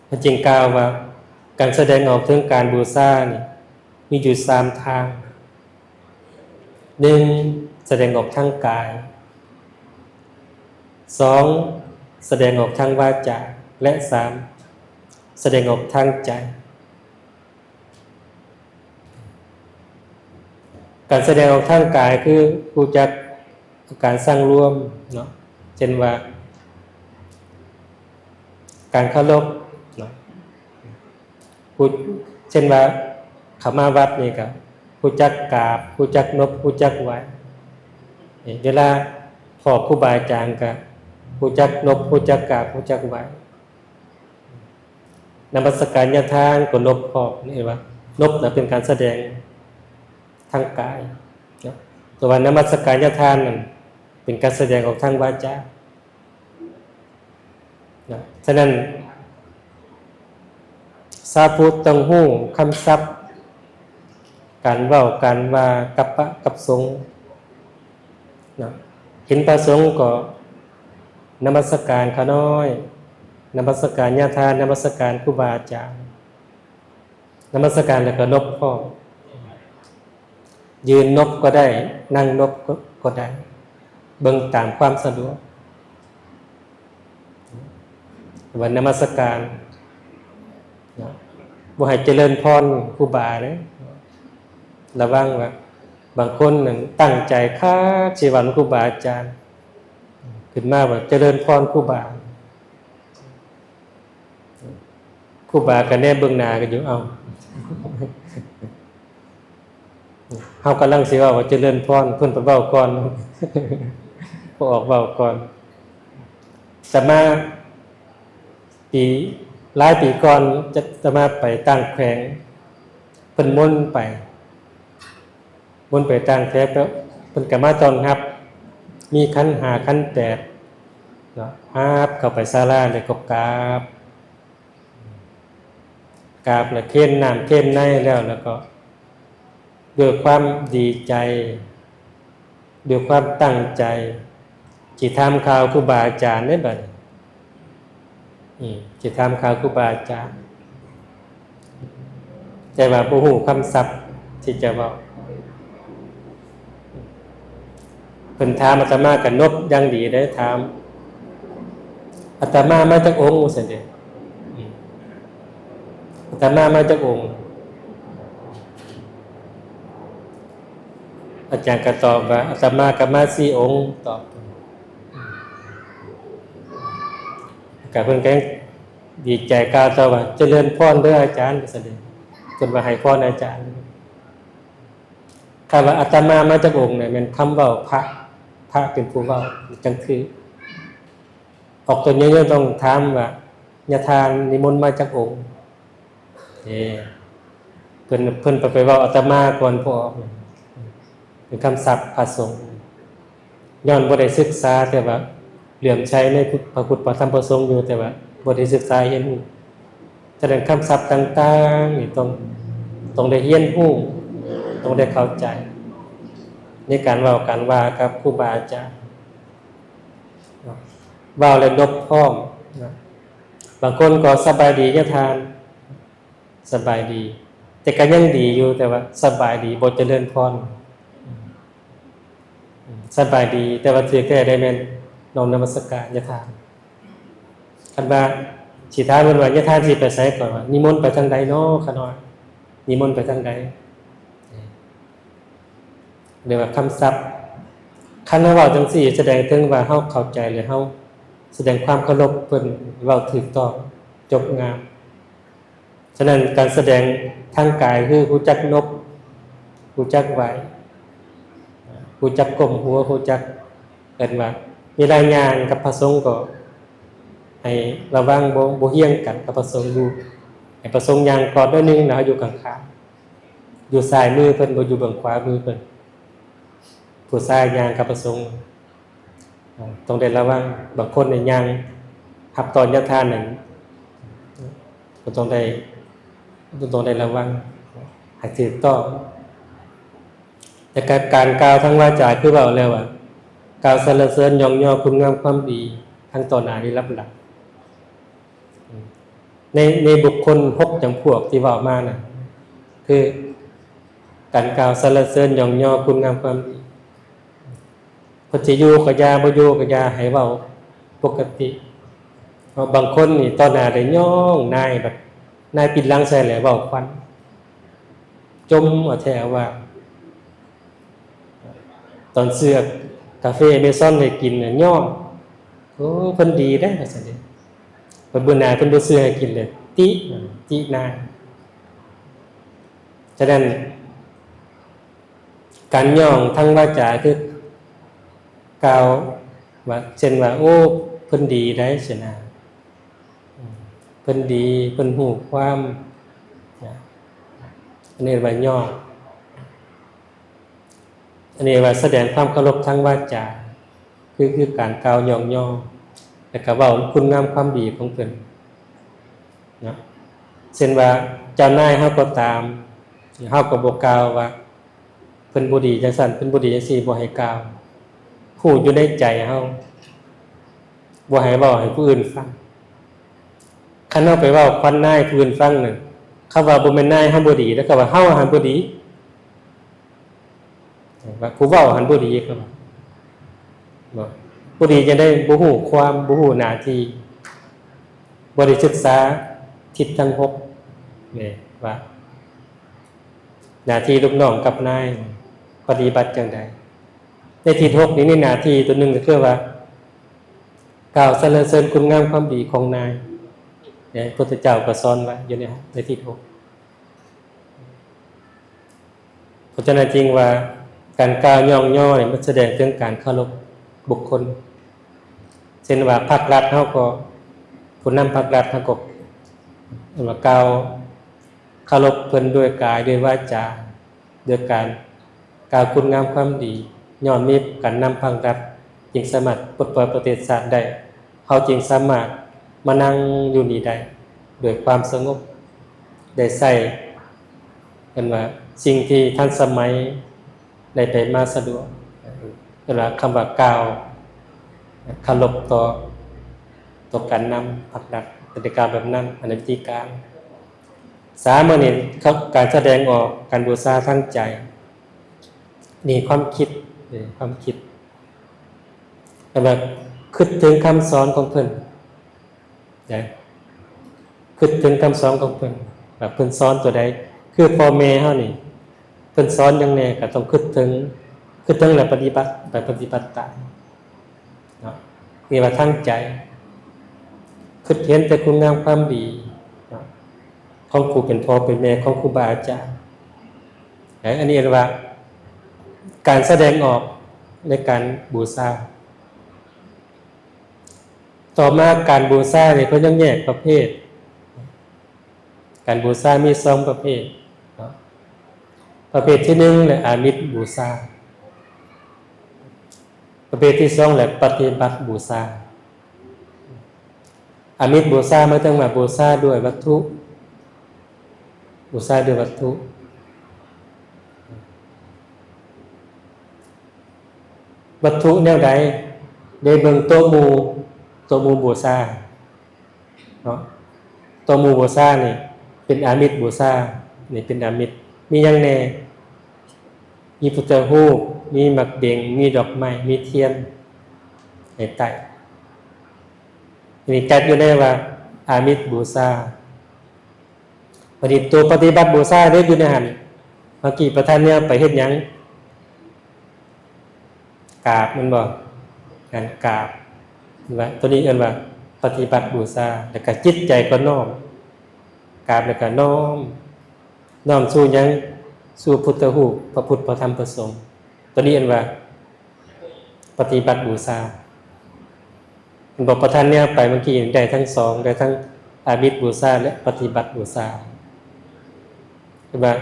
ເພິ່ນຈຶ່ງກ່າວວ່າ ການສະແດງອອກເຖິງການບູຊານີ້ ມີຢູ່ສາມທາງ. ໜຶ່ງ ສະແດງອອກທາງກາຍ, ສອງ ສະແດງອອກທາງວາຈາ ແລະ ສາມ ສະແດງອອກທາງໃຈ. ການສະແດງອອກທາງກາຍຄືຮູ້ຈັກອາການສັງລວມເນາະ ເຊັ່ນວ່າ ການເຄົາລົບເນາະ ຮູ້ ເຊັ່ນວ່າ ເຂົ້າມາວັດນີ້ກໍຮູ້ຈັກກາບ ຮູ້ຈັກນົບ ຮູ້ຈັກໄຫວ້. ເວລາພໍ້ຄູບາອາຈານກໍຮູ້ຈັກນົບ ຮູ້ຈັກກາບ ຮູ້ຈັກໄຫວ້. ນະມັດສະການຍາທານກໍນົບພ້ອມ ເຫັນວ່ານົບນະເປັນການສະແດງທາງກາຍເນາະ ແຕ່ວ່ານະມັດສະການຍາທານນັ້ນເປັນການສະແດງອອກທາງວາຈາເນາະ. ສະນັ້ນ ຊາວພຸດຕ້ອງຮູ້ຄຳສັບ ການເວົ້າການວ່າກັບພະກັບສົງເນາະ. ເຫັນພະສົງກໍນະມັດສະການຂ້ານ້ອຍ, ນະມັດສະການຍາທານ, ນະມັດສະການຄູບາອາຈານ, ນະມັດສະການແລ້ວກໍນົບພ້ອມ. ຢືນນົບກໍໄດ້, ນັ່ງນົບກໍ ກໍໄດ້, ເບິ່ງຕາມຄວາມສະດວກ. ວັນນະມັດສະການ ນະ ບໍ່ໃຫ້ຈະເລີນພອນຄູບາເດ້. ລະວັງວ່າ ບາງຄົນນັ້ນຕັ້ງໃຈຄັກຊິວັນຄູບາອາຈານ ຂຶ້ນມາວ່າ ຈະເລີນພອນຄູບາ. ຄູບາກໍແນມເບິ່ງໜ້າກັນຢູ່ ເອົ້າ ເຮົາກຳລັງຊິເວົ້າວ່າ ຈະເລີນພອນ ເພິ່ນໄປເວົ້າກ່ອນ ເພິ່ນອອກເວົ້າກ່ອນ. ອາດຕະມາ ປີ ຫຼາຍປີກ່ອນ ອາດຕະມາໄປຕ່າງແຂວງ ເພິ່ນມົນໄປ ບົນໄປຕ່າງແຖວ ເພິ່ນກໍມາຕ້ອນຮັບ ມີຂັນຫ້າຂັນແປດເນາະ ຮັບເຂົ້າໄປສາລາ ແລ້ວກໍກາບ ກາບແລ້ວເຄນນ້ຳເຄນໃນແລ້ວ ແລ້ວກໍດ້ວຍຄວາມດີໃຈ ດ້ວຍຄວາມຕັ້ງໃຈ ຊິຖາມຂ່າວຄູບາອາຈານເດ້ບັດນີ້. ອືມ ຊິຖາມຂ່າວຄູບາອາຈານ ແຕ່ວ່າບໍ່ຮູ້ຄຳສັບທີ່ຈະເວົ້າ. ເພິ່ນຖາມອາດຕະມາກໍນົບຢ່າງດີເດ້ ຖາມ ອາດຕະມາມາຈາກອົງ ວ່າຊັ້ນເດ້. ອືມ ອາດຕະມາມາຈາກອົງ? ອາຈານກໍຕອບວ່າ ອາດຕະມາກໍມາສີ່ອົງ ຕອບ. ກໍເພິ່ນກໍຍັງດີໃຈກ່າວຕໍ່ວ່າ ຈະເລີນພອນເດີອາຈານ ວ່າຊັ້ນເດ້ ເພິ່ນວ່າໃຫ້ພອນອາຈານ. ຄຳວ່າອາດຕະມາມາຈາກອົງນີ້ ແມ່ນຄຳເວົ້າພະ ພະເປັນຜູ້ເວົ້າ ຈັ່ງຄື ອອກຕົນຍາດໂຍມຕ້ອງຖາມວ່າ ຍາທ່ານນິມົນມາຈາກອົງ? ເອີ ເພິ່ນ ເພິ່ນໄປເວົ້າອາດຕະມາກ່ອນຜູ້ອອກ ເປັນຄຳສັບພະສົງ. ຍ້ອນບໍ່ໄດ້ສຶກສາ ແຕ່ວ່າເຫຼື້ອມໃສໃນພຸດ ພະພຸດ ພະທຳ ພະສົງຢູ່ ແຕ່ວ່າບໍ່ໄດ້ສຶກສາຮຽນຮູ້. ສະນັ້ນຄຳສັບຕ່າງໆນີ້ຕ້ອງ ຕ້ອງໄດ້ຮຽນຮູ້ ຕ້ອງໄດ້ເຂົ້າໃຈ ໃນການເວົ້າການວ່າກັບຄູບາອາຈານ. ເວົ້າແລ້ວນົບພ້ອມນະ. ບາງຄົນກໍສະບາຍດີຍາທ່ານ ສະບາຍດີ ແຕ່ກໍຍັງດີຢູ່ ແຕ່ວ່າສະບາຍດີ ບໍ່ຈະເລີນພອນ. ສະບາຍດີ ແຕ່ວ່າຖືກແທ້ໄດ້ແມ່ນນ້ອມນະມັດສະການຍາທ່ານ. ຄັນວ່າຊິຖາມເພິ່ນວ່າ ຍາທ່ານຊິໄປໃສ ກໍວ່າ ນິມົນໄປທາງໃດນໍ ຂະນ້ອຍ? ນິມົນໄປທາງໃດ? ເອີ້ນວ່າຄຳສັບ. ຄັນເຮົາເວົ້າຈັ່ງຊີ້ ສະແດງເຖິງວ່າເຮົາເຂົ້າໃຈ ແລະ ເຮົາສະແດງຄວາມເຄົາລົບເພິ່ນ ເວົ້າຖືກຕ້ອງ ຈົບງາມ. ສະນັ້ນ ການສະແດງທາງກາຍຄືຮູ້ຈັກນົບ ຮູ້ຈັກໄຫວ້ ຮູ້ຈັກກົ້ມຫົວ ຮູ້ຈັກ ເອີ້ນວ່າ ເວລາຍ່າງກັບພະສົງກໍໃຫ້ລະວັງ ບໍ່ ບໍ່ຮຽງກັນກັບພະສົງ ຢູ່ ໃຫ້ພະສົງຍ່າງກອດໜ້ອຍໜຶ່ງ ແລ້ວເຮົາຢູ່ຂ້າງໆ. ຢູ່ຊ້າຍມືເພິ່ນ ບໍ່ຢູ່ເບື້ອງຂວາມືເພິ່ນ. ຜູ້ຊາຍຍ່າງກັບພະສົງ ຕ້ອງໄດ້ລະວັງ. ບາງຄົນນີ້ຍ່າງຮັບຕອນຍາທານນັ້ນ ກໍຕ້ອງໄດ້ ຕ້ອງໄດ້ລະວັງໃຫ້ຖືກຕ້ອງ. ແລະ ການ ການກ່າວທາງວາຈາ ຄືເວົ້າແລ້ວວ່າ ກ່າວສັນລະເສີນຍ້ອງຍໍຄຸນງາມຄວາມດີ ທັງຕໍ່ໜ້າ ຫຼື ລັບຫຼັງ. ໃນ ໃນບຸກຄົນຫົກຈຳພວກທີ່ເວົ້າມານັ້ນ ຄືການກ່າວສັນລະເສີນຍ້ອງຍໍຄຸນງາມຄວາມດີ. ເພິ່ນຊິຢູ່ກໍຢ່າ ບໍ່ຢູ່ກໍຢ່າ ໃຫ້ເວົ້າປົກກະຕິ. ເພາະບາງຄົນນີ້ຕໍ່ໜ້າໄດ້ຍ້ອງນາຍ ບັດນາຍປິດຫຼັງໃສ່ແລ້ວເວົ້າຄວັນ ຈົ່ມເອົາແທ້ເອົາວ່າ. ຕອນຊື້ກາເຟອາເມຊອນໃຫ້ກິນນະ ຍ້ອງ ໂອ້ ເພິ່ນດີເດ້ ວ່າຊັ້ນເດ້. ບັດມື້ໜ້າເພິ່ນບໍ່ຊື້ໃຫ້ກິນເລີຍ ຕິ ຕິນາຍ. ສະນັ້ນ ການຍ້ອງທາງວາຈາ ຄືກ່າວວ່າ ເຊັ່ນວ່າ ໂອ້ ເພິ່ນດີໄດ໋ ຊີ້ນະ, ເພິ່ນດີ ເພິ່ນຮູ້ຄວາມນະ, ອັນນີ້ວ່າຍ້ອງ. ອັນນີ້ວ່າສະແດງຄວາມເຄົາລົບທາງວາຈາ ຄື ຄືການກ່າວຍ້ອງຍໍ ແລ້ວກໍເວົ້າຄຸນງາມຄວາມດີຂອງເພິ່ນເນາະ. ເຊັ່ນວ່າເຈົ້ານາຍເຮົາກໍຕາມ ເຮົາກໍບໍ່ກ່າວວ່າເພິ່ນບໍ່ດີຈັ່ງຊັ້ນ ເພິ່ນບໍ່ດີຈັ່ງຊີ້ ບໍ່ໃຫ້ກ່າວ. ຮູ້ຢູ່ໃນໃຈເຮົາ ບໍ່ໃຫ້ເວົ້າໃຫ້ຜູ້ອື່ນຟັງ. ຄັນເຮົາໄປເວົ້າຄວັນນາຍຜູ້ອື່ນຟັງນັ້ນ ເຂົາວ່າບໍ່ແມ່ນນາຍເຮົາບໍ່ດີ ແລ້ວກໍວ່າເຮົາຫັ້ນບໍ່ດີ. ວ່າຜູ້ເວົ້າຫັ້ນບໍ່ດີ ເຂົາວ່າບໍ່ ບໍ່ດີຈັ່ງໃດ? ບໍ່ຮູ້ຄວາມ ບໍ່ຮູ້ໜ້າທີ່ ບໍ່ໄດ້ສຶກສາທິດທັງຫົກນີ້ວ່າ ໜ້າທີ່ລູກນ້ອງກັບນາຍປະຕິບັດຈັ່ງໃດ? ໃນທິດຫົກນີ້ມີໜ້າທີ່ຕົວໜຶ່ງກໍຄືວ່າ ກ່າວສັນລະເສີນຄຸນງາມຄວາມດີຂອງນາຍ ແລະ ພຸດທະເຈົ້າກໍສອນໄວ້ຢູ່ໃນ ໃນທິດຫົກ. ເພາະສະນັ້ນຈຶ່ງວ່າ ການກ່າວຍ້ອງຍໍນີ້ ມັນສະແດງເຖິງການເຄົາລົບບຸກຄົນ. ເຊັ່ນວ່າ ພັກລັດເຮົາກໍ ຜູ້ນຳພັກລັດເຮົາກໍ ເອີ້ນວ່າກ່າວເຄົາລົບເພິ່ນດ້ວຍກາຍ ດ້ວຍວາຈາ ດ້ວຍການກ່າວຄຸນງາມຄວາມດີ. ຍ້ອນມີການນຳພັກລັດ ຈຶ່ງສາມາດປົດປ່ອຍປະເທດຊາດໄດ້. ເຮົາຈຶ່ງສາມາດມານັ່ງຢູ່ນີ້ໄດ້ດ້ວຍຄວາມສະຫງົບ, ໄດ້ໃຊ້ ເອີ້ນວ່າສິ່ງທີ່ທັນສະໄໝ, ໄດ້ໄປມາສະດວກ. ເອີ້ນວ່າຄຳວ່າກ່າວເຄົາລົບຕໍ່ ຕໍ່ການນຳພັກລັດ ກະຕິກາແບບນັ້ນ. ອັນນີ້ວິທີການ. ສາມ ອັນນີ້ ການສະແດງອອກ ການບູຊາທາງໃຈ. ນີ້ຄວາມຄິດ ຄວາມຄິດ ແບບວ່າຄິດເຖິງຄຳສອນຂອງເພິ່ນນະ, ຄິດເຖິງຄຳສອນຂອງເພິ່ນ ວ່າເພິ່ນສອນຕົວໃດ. ຄືພໍ່ແມ່ເຮົານີ້ ເພິ່ນສອນຫຍັງແດ່ ກໍຕ້ອງຄິດເຖິງ, ຄິດເຖິງແລ້ວປະຕິບັດ ໄປປະຕິບັດຕາມເນາະ. ນີ້ວ່າທາງໃຈ ຄິດເຫັນແຕ່ຄຸນງາມຄວາມດີເນາະ ຂອງຜູ້ເປັນພໍ່ເປັນແມ່ ຂອງຄູບາອາຈານ. ແລະ ອັນນີ້ເອີ້ນວ່າການສະແດງອອກໃນການບູຊາ. ຕໍ່ມາການບູຊານີ້ເພິ່ນຍັງແຍກປະເພດ. ການບູຊາມີສອງປະເພດເນາະ. ປະເພດທີໜຶ່ງແຫຼະ ອາມິດບູຊາ. ປະເພດທີສອງແຫຼະ ປະຕິບັດບູຊາ. ອາມິດບູຊາໝາຍເຖິງວ່າບູຊາດ້ວຍວັດຖຸ, ບູຊາດ້ວຍວັດຖຸ. ວັດຖຸແນວໃດ? ໄດ້ເບິ່ງໂຕະໝູ່, ໂຕະໝູ່ບູຊາເນາະ. ໂຕະໝູ່ບູຊານີ້ເປັນອາມິດບູຊາ, ນີ້ເປັນອາມິດ. ມີຫຍັງແດ່? ມີພຸດທະຮູບ, ມີໝາກເບັງ, ມີດອກໄມ້, ມີທຽນໃຫ້ໄຕ້. ອັນນີ້ຈັດຢູ່ໃນວ່າອາມິດບູຊາ. ບັດນີ້ໂຕປະຕິບັດບູຊາເດ້ຢູ່ໃນຫັ້ນ. ເມື່ອກີ້ປະທານແນວໄປເຮັດຫຍັງ? ກາບແມ່ນບໍ່? ການກາບ ວ່າ ຕົວນີ້ເອີ້ນວ່າປະຕິບັດບູຊາ. ແລ້ວກໍຈິດໃຈກໍນ້ອມ, ກາບແລ້ວກໍນ້ອມ, ນ້ອມສູ່ຫຍັງ? ສູ່ພຸດທະຮູບ, ພະພຸດ, ພະທຳ, ພະສົງ. ຕົວນີ້ເອີ້ນວ່າ ປະຕິບັດບູຊາ. ເຫັນບໍ່? ປະທານແນວໄປເມື່ອກີ້ ໄດ້ທັງສອງ, ໄດ້ທັງອາມິດບູຊາ ແລະ ປະຕິບັດບູຊາ. ເຫັນບໍ່?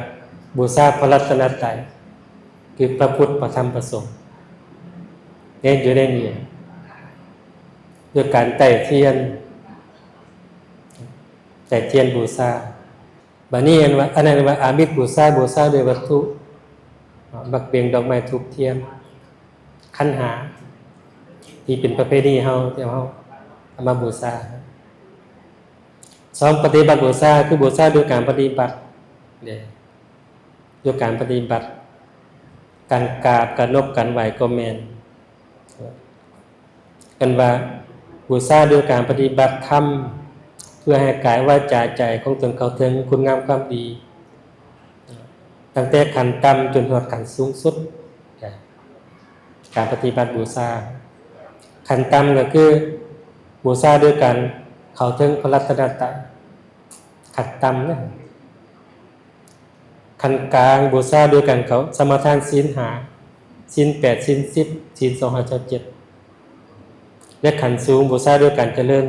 ບູຊາພະລັດຕະນະໄຕ ຄືພະພຸດ ພະທຳ ພະສົງ ເນັ້ນຢູ່ໃນນີ້ ດ້ວຍການໄຕ້ທຽນ ໄຕ້ທຽນບູຊາ. ບາດນີ້ອັນວ່າ ອັນນັ້ນວ່າອາມິດບູຊາ ບູຊາດ້ວຍວັດຖຸ ໝາກເບັງ ດອກໄມ້ ທູບທຽນ ຂັນຫ້າ ທີ່ເປັນປະເພນີເຮົາ ທີ່ເຮົາເອົາມາບູຊາ. ສອງ ປະຕິບັດບູຊາ ຄືບູຊາດ້ວຍການປະຕິບັດເດ້ ດ້ວຍການປະຕິບັດ ການກາບ ການນົບ ການໄຫວ້ກໍແມ່ນ. ເອີ້ນວ່າບູຊາດ້ວຍການປະຕິບັດທຳ ເພື່ອໃຫ້ກາຍ ວາຈາ ໃຈຂອງຕົນເຂົ້າເຖິງຄຸນງາມຄວາມດີ ຕັ້ງແຕ່ຂັ້ນຕ່ຳຈົນຮອດຂັ້ນສູງສຸດ. ການປະຕິບັດບູຊາ ຂັ້ນຕ່ຳກໍຄືບູຊາດ້ວຍການເຂົ້າເຖິງພະລັດຕະນະໄຕ ຂັ້ນຕ່ຳນະ. ຂັ້ນກາງ ບູຊາດ້ວຍການເຂົ້າສະມາທານສິນຫ້າ ສິນແປດ ສິນສິບ ສິນສອງຮ້ອຍຊາວເຈັດ ແລະ ຂັ້ນສູງ ບູຊາດ້ວຍການຈະເລີນ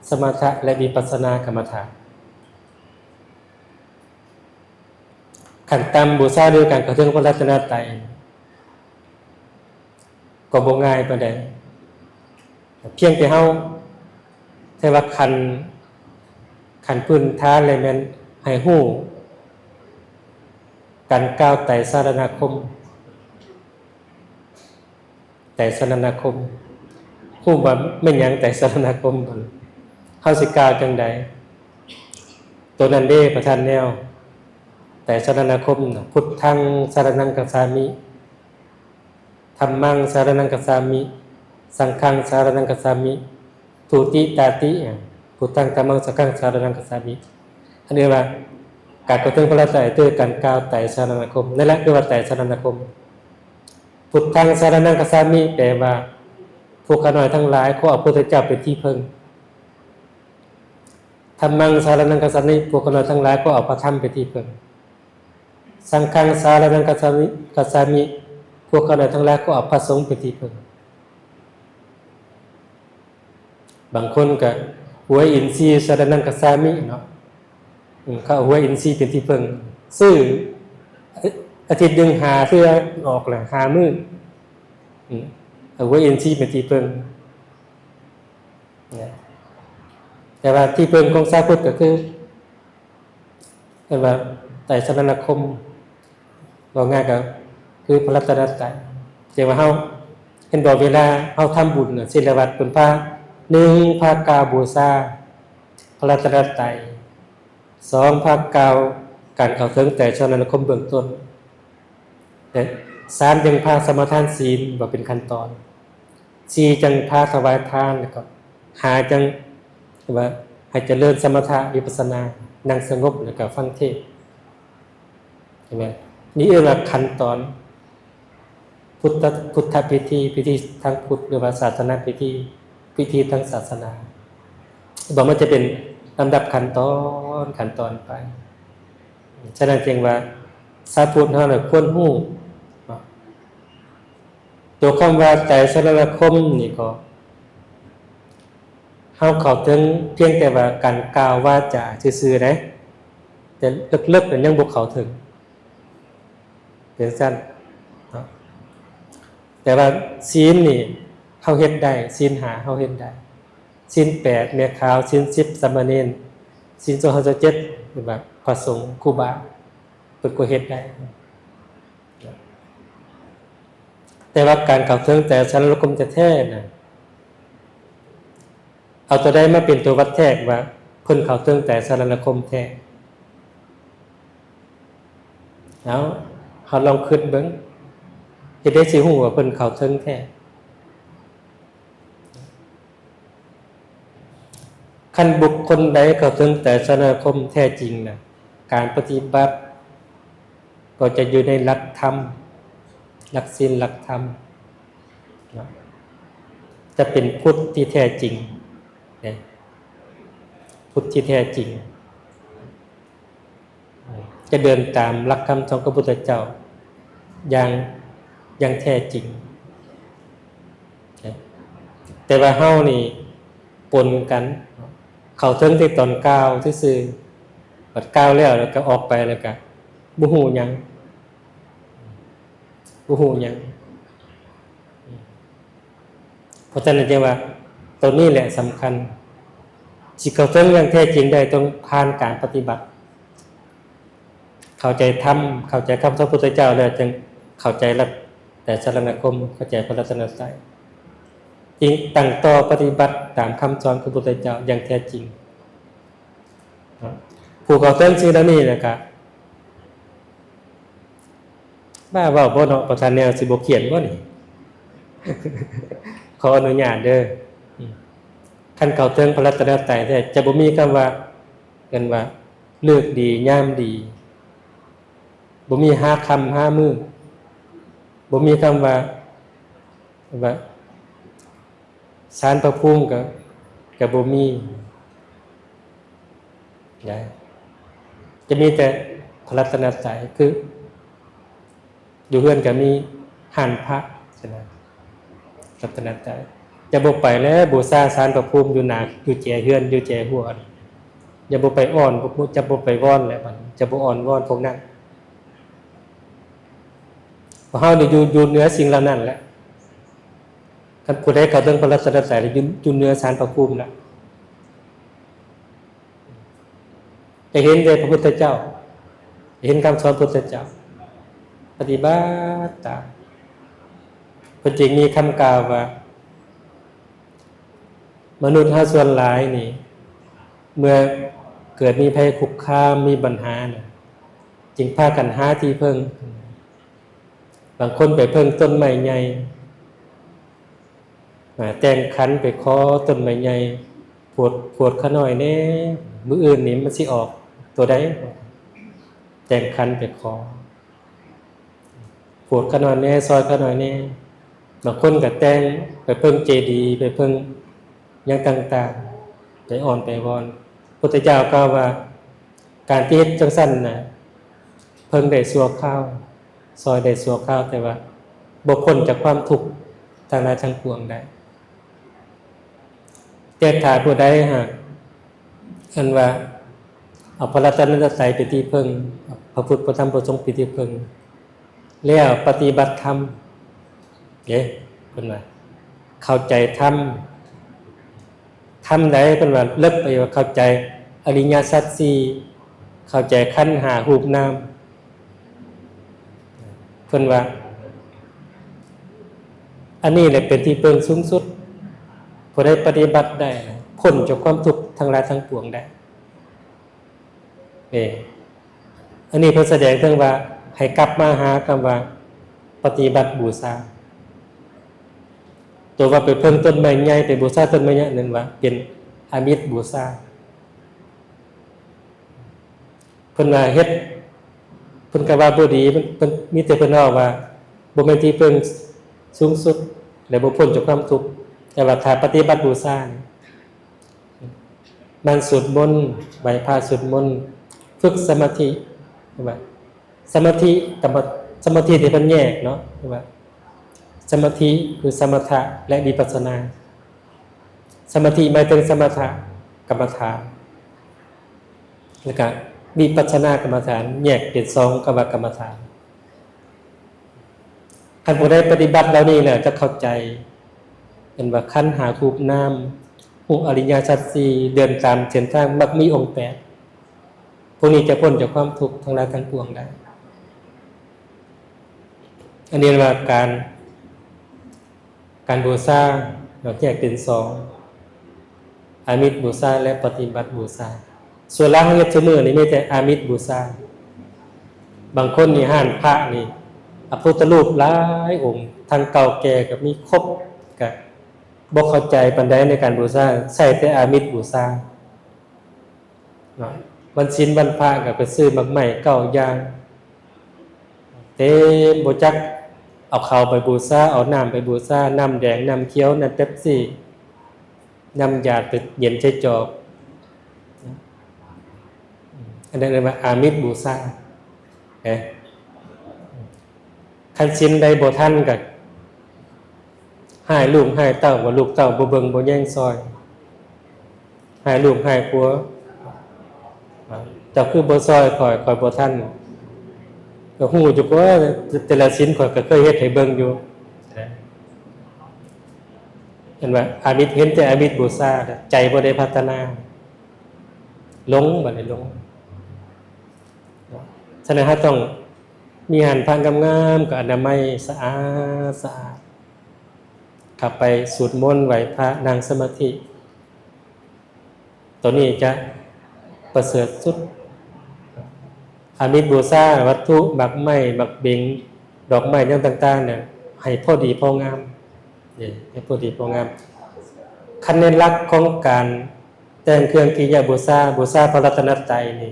ສະມະຖະ ແລະ ວິປັດສະນາກຳມະຖານ. ຂັ້ນຕ່ຳ ບູຊາດ້ວຍການເຂົ້າເຖິງພະລັດຕະນະໄຕ ກໍບໍ່ງ່າຍປານໃດ. ພຽງແຕ່ເຮົາ ແຕ່ວ່າຂັ້ນ ຂັ້ນພື້ນຖານເລີຍແມ່ນໃຫ້ຮູ້ການກ່າວໄຕສະລະນາຄົມ. ໄຕສະລະນາຄົມ ຮູ້ບໍ່ແມ່ນຫຍັງໄຕສະລະນາຄົມ? ເຮົາຊິກ່າວຈັ່ງໃດ? ໂຕນັ້ນເດ້ ປະທານແນວ ໄຕສະລະນາຄົມນະ ພຸດທັງສະລະນັງກັດສາມິ ທຳມັງສະລະນັງກັດສາມິ ສັງຄັງສະລະນັງກັດສາມິ ທຸຕິຕາຕິ ພຸດທັງທຳມັງສັງຄັງສະລະນັງກັດສາມິ. ອັນນີ້ວ່າການເຂົ້າເຖິງພະລັດຕະນະໄຕ ຄືການກ່າວໄຕສະລະນາຄົມ. ນັ້ນແຫຼະຄືວ່າໄຕສະລະນາຄົມ. ພຸດທັງສະລະນັງກັດສາມິ ແປວ່າ ພວກຂ້ານ້ອຍທັງຫຼາຍ ຂໍເອົາພະພຸດທະເຈົ້າເປັນທີ່ເພິ່ງ. ທຳມັງສະລະນັງກັດສາມິ ພວກຂ້ານ້ອຍທັງຫຼາຍ ຂໍເອົາພະທຳເປັນທີ່ເພິ່ງ. ສັງຄັງສະລະນັງກັດສາມິ ກັດສາມິ ພວກຂ້ານ້ອຍທັງຫຼາຍ ຂໍເອົາພະສົງເປັນທີ່ເພິ່ງ. ບາງຄົນກໍ ຫົວອິນຊີສະລະນັງກັດສາມິເນາະ ເຂົາເອົາຫົວອິນຊີເປັນທີ່ເພິ່ງ ຊື້ອາທິດໜຶ່ງຫ້າເທື່ອ ອອກລະຫ້າມື້ ເອົາຫົວອິນຊີເປັນທີ່ເພິ່ງ. ແຕ່ວ່າທີ່ເພິ່ງຂອງຊາວພຸດກໍຄື ເອີ້ນວ່າໄຕສະລະນາຄົມ ເວົ້າງ່າຍກໍຄືພະລັດຕະນະໄຕ. ແຕ່ວ່າເຮົາ ເຫັນບໍ່ ເວລາເຮົາທຳບຸນນະ ສິລະວັດເພິ່ນພາ ໜຶ່ງ ພາກ່າວບູຊາພະລັດຕະນະໄຕ, ສອງ ພາກ່າວການເຂົ້າເຖິງໄຕສະລະນາຄົມເບື້ອງຕົ້ນ. ແລະ ສາມ ຈັ່ງພາສະມາທານສິນວ່າເປັນຂັ້ນຕອນ, ສີ່ ຈັ່ງພາຖວາຍທານ, ແລ້ວກໍ ຫ້າ ຈັ່ງວ່າໃຫ້ຈະເລີນສະມະຖະວິປັດສະນາ, ນັ່ງສະຫງົບ ແລ້ວກໍຟັງເທດ. ເຫັນໄໝ? ນີ້ເອີ້ນວ່າຂັ້ນຕອນພຸດທະ ພຸດທະພິທີ, ພິທີທາງພຸດ ຫຼືວ່າສາສະນະພິທີ, ພິທີທາງສາສະໜາ. ບອກມັນຈະເປັນລຳດັບຂັ້ນຕອນ, ຂັ້ນຕອນໄປ. ສະນັ້ນຈຶ່ງວ່າຊາວພຸດເຮົານະຄວນຮູ້ເນາະ ຕົວຄຳວ່າໄຕສະລະນາຄົມນີ້ກໍ ເຮົາເຂົ້າເຖິງພຽງແຕ່ວ່າການກ່າວວາຈາຊື່ໆເດ້ ແຕ່ເລິກໆນັ້ນຍັງບໍ່ເຂົ້າເຖິງ ເປັນຊັ້ນເນາະ. ແຕ່ວ່າສິນນີ້ເຮົາເຮັດໄດ້, ສິນຫ້າເຮົາເຮັດໄດ້. ສິນແປດແມ່ຂາວ, ສິນສິບສາມະເນນ, ສິນສອງຮ້ອຍຊາວເຈັດ ເປັນວ່າພະສົງຄູບາ ເພິ່ນກໍເຮັດໄດ້. ແຕ່ວ່າການເຂົ້າເຖິງໄຕສະລະນາຄົມແທ້ໆນະ ເອົາຕົວໃດມາເປັນຕົວວັດແທກວ່າເພິ່ນເຂົ້າເຖິງໄຕສະລະນາຄົມແທ້? ເອົາ ເຮົາລອງຄິດເບິ່ງ, ເຮັດໃດຊິຮູ້ວ່າເພິ່ນເຂົ້າເຖິງແທ້? ຄັນບຸກຄົນໃດເຂົ້າເຖິງໄຕສະລະນາຄົມແທ້ຈິງນະ, ການປະຕິບັດກໍຈະຢູ່ໃນຫຼັກທຳ, ຫຼັກສິນ, ຫຼັກທຳເນາະ, ຈະເປັນພຸດທີ່ແທ້ຈິງເດ້, ພຸດທີ່ແທ້ຈິງ. ຈະເດີນຕາມຫຼັກຄຳສອນຂອງພະພຸດທະເຈົ້າຢ່າງ ຢ່າງແທ້ຈິງ. ແຕ່ວ່າເຮົານີ້ປົນກັນ, ເຂົ້າເຖິງແຕ່ຕອນກ່າວຊື່ໆ, ບັດກ່າວແລ້ວ ແລ້ວກໍອອກໄປ ແລ້ວກໍ ບໍ່ຮູ້ຫຍັງ ບໍ່ຮູ້ຫຍັງ. ເພາະສະນັ້ນຈຶ່ງວ່າ ໂຕນີ້ແຫຼະສຳຄັນ. ຊິເຂົ້າເຖິງຢ່າງແທ້ຈິງໄດ້ ຕ້ອງຜ່ານການປະຕິບັດ. ເຂົ້າໃຈທຳ ເຂົ້າໃຈຄຳສອນພຸດທະເຈົ້າແລ້ວ ຈຶ່ງເຂົ້າໃຈລັດ ແຕ່ສາລະນະຄົມ ເຂົ້າໃຈພະລັດຕະນະໄຕ ຈຶ່ງຕັ້ງຕໍ່ປະຕິບັດຕາມຄຳສອນຂອງພຸດທະເຈົ້າຢ່າງແທ້ຈິງ. ຜູ້ເຂົ້າເຖິງສິ່ງເຫຼົ່ານີ້ແລ້ວກະ ບ້າເວົ້າບໍ່ເນາະ ປະທານແນວຊິບໍ່ຂຽນບໍ່ນີ້? ຂໍອະນຸຍາດເດີ. ຄັນເຂົ້າເຖິງພະລັດຕະນະໄຕແທ້ ຈະບໍ່ມີຄຳວ່າ ເອີ້ນວ່າ ເລີກດີຍາມດີ, ບໍ່ມີຫາຄ່ຳຫາມື້, ບໍ່ມີຄຳວ່າ ວ່າ ສານພະພູມກໍ ກໍບໍ່ມີນະ, ຈະມີແຕ່ພະລັດຕະນະໄຕ. ຄືຢູ່ເຮືອນກໍມີຮ້ານພະຊັ້ນນະ, ລັດຕະນະໄຕ. ຈະບໍ່ໄປແລ້ວ ບູຊາສານພະພູມຢູ່ໜ້າ ຢູ່ແຈເຮືອນ ຢູ່ແຈຮົ້ວ, ຢ່າບໍ່ໄປອ້ອນ ຈະບໍ່ໄປວອນແຫຼະ, ຈະບໍ່ອ້ອນວອນພວກນັ້ນ. ພວກເຮົານີ້ຢູ່ ຢູ່ເໜືອສິ່ງເຫຼົ່ານັ້ນແຫຼະ. ຄັນຜູ້ໃດເຂົ້າເຖິງພະລັດຕະນະໄຕແລ້ວ ຢູ່ ຢູ່ເໜືອສານພະພູມລະ. ຈະເຫັນແຕ່ພະພຸດທະເຈົ້າ, ຈະເຫັນຄຳສອນພຸດທະເຈົ້າ, ປະຕິບັດຕາມ. ເພິ່ນຈຶ່ງມີຄຳກ່າວວ່າ ມະນຸດເຮົາສ່ວນຫຼາຍນີ້ ເມື່ອເກີດມີໄພຄຸກຄາມ ມີບັນຫານະ ຈຶ່ງພາກັນຫາທີ່ເພິ່ງ. ບາງຄົນໄປເພິ່ງຕົ້ນໄມ້ໃຫຍ່, ອາ ແຕ່ງຂັນໄປຂໍຕົ້ນໄມ້ໃຫຍ່, ຜວດ ຜວດຂະນ້ອຍແດ່, ມື້ອື່ນນີ້ມັນຊິອອກຕົວໃດ? ແຕ່ງຂັນໄປຂໍ. ຜວດຂະນ້ອຍແດ່ ຊ່ອຍຂະນ້ອຍແດ່. ບາງຄົນກໍແຕ່ງໄປເພິ່ງເຈດີ ໄປເພິ່ງຫຍັງຕ່າງໆ ໄປອ້ອນໄປວອນ. ພຸດທະເຈົ້າກ່າວວ່າ ການທີ່ເຮັດຈັ່ງຊັ້ນນະ ເພິ່ງໄດ້ຊົ່ວຄາວ, ຊ່ອຍໄດ້ຊົ່ວຄາວ, ແຕ່ວ່າບໍ່ພົ້ນຈາກຄວາມທຸກທັງຫຼາຍທັງປວງໄດ້. ແຕ່ຖ້າຜູ້ໃດຫາກ ອັນວ່າເອົາພະລັດຕະນະໄຕເປັນທີ່ເພິ່ງ, ເອົາພະພຸດ ພະທຳ ພະສົງເປັນທີ່ເພິ່ງ ແລ້ວປະຕິບັດທຳເດ້, ເພິ່ນວ່າເຂົ້າໃຈທຳ, ທຳໃດ ເພິ່ນວ່າເລິກໄປວ່າເຂົ້າໃຈອະລິຍະສັດສີ່, ເຂົ້າໃຈຂັນຫ້າ ຮູບນາມ. ເພິ່ນວ່າ ອັນນີ້ແຫຼະເປັນທີ່ເພິ່ງສູງສຸດ, ຜູ້ໃດປະຕິບັດໄດ້ ພົ້ນຈາກຄວາມທຸກທັງຫຼາຍທັງປວງໄດ້. ເອີ ອັນນີ້ເພິ່ນສະແດງເຖິງວ່າໃຫ້ກັບມາຫາຄຳວ່າປະຕິບັດບູຊາ. ຕົວວ່າໄປເພິ່ງຕົ້ນໄມ້ໃຫຍ່ ໄປບູຊາຕົ້ນໄມ້ໃຫຍ່ນັ້ນວ່າເປັນອາມິດບູຊາ. ເພິ່ນວ່າເຮັດ ເພິ່ນກໍວ່າບໍ່ດີ, ເພິ່ນ ເພິ່ນ ມີແຕ່ເພິ່ນເວົ້າວ່າບໍ່ແມ່ນທີ່ເພິ່ງສູງສຸດ ແລະ ບໍ່ພົ້ນຈາກຄວາມທຸກ. ແຕ່ວ່າຖ້າປະຕິບັດບູຊານີ້ ໝັ່ນສວດມົນ, ໄຫວ້ພະສວດມົນ, ຝຶກສະມາທິ, ວ່າສະມາທິ ກັບສະມາທິທີ່ເພິ່ນແຍກເນາະ, ວ່າສະມາທິຄືສະມະຖະ ແລະ ວິປັດສະນາ. ສະມາທິໝາຍເຖິງສະມະຖະກຳມະຖານ ແລ້ວກະວິປັດສະນາກຳມະຖານ ແຍກເປັນສອງຄຳວ່າກຳມະຖານ. ຄັນຜູ້ໃດປະຕິບັດເຫຼົ່ານີ້ແລ້ວຈະເຂົ້າໃຈ ເອີ້ນວ່າຂັນຫ້າ ຮູບນາມ, ຮູ້ອະລິຍະສັດສີ່, ເດີນຕາມເສັ້ນທາງມັກມີອົງແປດ, ພວກນີ້ຈະພົ້ນຈາກຄວາມທຸກທັງຫຼາຍທັງປວງໄດ້. ອັນນີ້ເອີ້ນວ່າການ ການບູຊາເນາະ ແຍກເປັນສອງ ອາມິດບູຊາ ແລະ ປະຕິບັດບູຊາ. ສ່ວນຫຼາຍເຮົາເຮັດຊຸມື້ນີ້ມີແຕ່ອາມິດບູຊາ. ບາງຄົນນີ້ຮ້ານພະນີ້ ພະພຸດທະຮູບຫຼາຍອົງ ທັງເກົ່າແກ່ກໍມີຄົບ, ກະບໍ່ເຂົ້າໃຈປານໃດໃນການບູຊາ, ໃຊ້ແຕ່ອາມິດບູຊາ. ເນາະ ວັນສິນວັນພະກໍໄປຊື້ໝາກໄມ້ເກົ້າຢ່າງ ເຕັມ ບໍ່ຈັກເອົາເຂົ້າໄປບູຊາ, ເອົານ້ຳໄປບູຊາ, ນ້ຳແດງ, ນ້ຳຂຽວ, ນ້ຳເປັບຊີ, ນ້ຳຢາດໄປເຢັນໃສ່ຈອກ. ອັນນັ້ນເອີ້ນວ່າອາມິດບູຊາເດ້. ຄັນສິນໃດບໍ່ທັນກໍຮ້າຍລູກຮ້າຍເຕົ້າ ວ່າລູກເຕົ້າບໍ່ເບິ່ງບໍ່ແຍງຊ່ອຍ, ຮ້າຍລູກຮ້າຍຜົວ, ເຈົ້າຄືບໍ່ຊ່ອຍຂ້ອຍ ຂ້ອຍບໍ່ທັນ. ກໍຮູ້ຢູ່ ເພາະວ່າແຕ່ລະສິນຂ້ອຍກໍເຄີຍເຮັດໃຫ້ເບິ່ງຢູ່. ເຫັນວ່າອາມິດ ເຫັນແຕ່ອາມິດບູຊາ ໃຈບໍ່ໄດ້ພັດທະນາ ຫຼົງ ບັດນີ້ຫຼົງ. ສະນັ້ນເຮົາຕ້ອງມີຮ້ານພະງາມໆ ກໍອະນາໄມສະອາດສະອາດ ເຂົ້າໄປສູດມົນ ໄຫວ້ພະ ນັ່ງສະມາທິ ໂຕນີ້ຈະປະເສີດສຸດ. ອາມິດບູຊາ ວັດຖຸ ໝາກໄມ້ ໝາກເບັງ ດອກໄມ້ຫຍັງຕ່າງໆ ໃຫ້ພໍດີພໍງາມ ເດ້ ໃຫ້ພໍດີພໍງາມ. ຄັນໃນຫຼັກຂອງການແຕ່ງເຄື່ອງກິລິຍາບູຊາ ບູຊາພະລັດຕະນະໄຕນີ້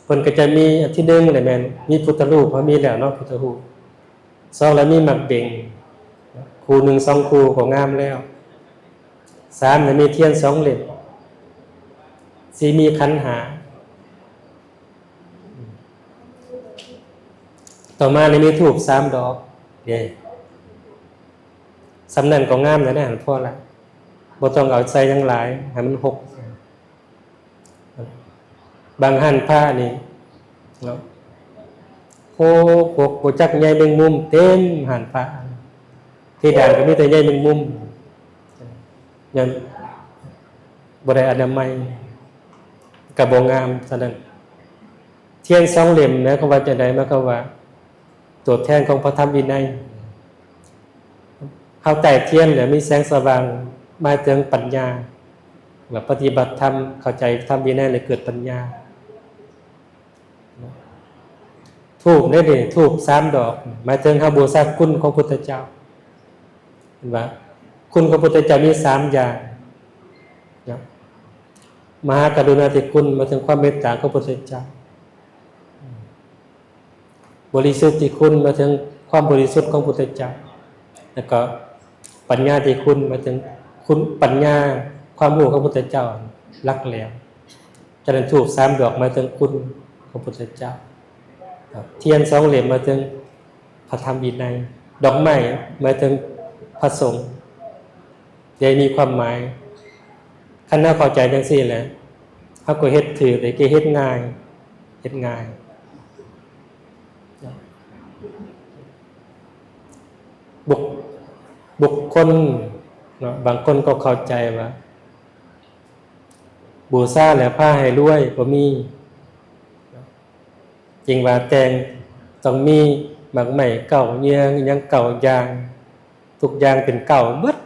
ເພິ່ນກໍຈະມີອັນທີໜຶ່ງແຫຼະ ແມ່ນມີພຸດທະຮູບ ເຮົາມີແລ້ວເນາະ ພຸດທະຮູບ. ສອງ ລະມີໝາກເບັງ ຄູ່ໜຶ່ງສອງຄູ່ກໍງາມແລ້ວ. ສາມ ລະມີທຽນສອງເຫຼັ້ມ. ສີ່ ມີຂັນຫ້າ. ຕໍ່ມາລະມີທູບສາມດອກ ເດ້ ສ່ຳນັ້ນກໍງາມແລ້ວນະ ພໍລະ ບໍ່ຕ້ອງເອົາໃສ່ຫຍັງຫຼາຍ ໃຫ້ມັນຫົກ. ບາງຮ້ານພະນີ້ເນາະ ໂຄກ ບໍ່ຈັກໃຍແມງມຸມ ເຕັມຮ້ານພະ ເພດານກໍມີແຕ່ໃຍແມງມຸມ ຍັງບໍ່ໄດ້ອະນາໄມ ກໍບໍ່ງາມ. ສະນັ້ນ ທຽນສອງເຫຼັ້ມ ໝາຍຄວາມວ່າຈັ່ງໃດ? ໝາຍຄວາມວ່າ ຕົວແທນຂອງພະທຳວິໄນ ເຮົາໃຕ້ທຽນແລ້ວມີແສງສະຫວ່າງ ໝາຍເຖິງປັນຍາ ແບບປະຕິບັດທຳ ເຂົ້າໃຈທຳວິໄນແລ້ວເກີດປັນຍາ. ທູບເດ້ນີ້ ທູບສາມດອກ ໝາຍເຖິງເຮົາບູຊາຄຸນຂອງພຸດທະເຈົ້າ ເຫັນວ່າຄຸນຂອງພຸດທະເຈົ້າມີສາມຢ່າງເນາະ ມະຫາກະລຸນາທິຄຸນ ໝາຍເຖິງຄວາມເມດຕາຂອງພຸດທະເຈົ້າ. ບໍລິສຸດທິຄຸນ ໝາຍເຖິງຄວາມບໍລິສຸດຂອງພຸດທະເຈົ້າ ແລ້ວກໍປັນຍາທິຄຸນ ໝາຍເຖິງຄຸນປັນຍາ ຄວາມຮູ້ຂອງພຸດທະເຈົ້າຫຼັກແຫຼມ. ຈະນັ້ນທູບສາມດອກ ໝາຍເຖິງຄຸນຂອງພຸດທະເຈົ້າ. ທຽນສອງເຫຼັ້ມ ໝາຍເຖິງພະທຳວິໄນ. ດອກໄມ້ ໝາຍເຖິງພະສົງ. ໄດ້ມີຄວາມໝາຍ ຄັນເຮົາເຂົ້າໃຈຈັ່ງຊີ້ແຫຼະ ເຮົາກໍເຮັດຖືກ ແລະ ກໍເຮັດງ່າຍ ເຮັດງ່າຍ. ບຸກ ບຸກຄົນເນາະ ບາງຄົນກໍເຂົ້າໃຈວ່າ ບູຊາແລ້ວພາໃຫ້ລວຍ ບໍ່ມີ. ຈຶ່ງວ່າແຕ່ງຕ້ອງມີໝາກໄມ້ເກົ້າເຍືອງ ອີຫຍັງເກົ້າຢ່າງ ທຸກຢ່າງເປັນເກົ້າເບິດ.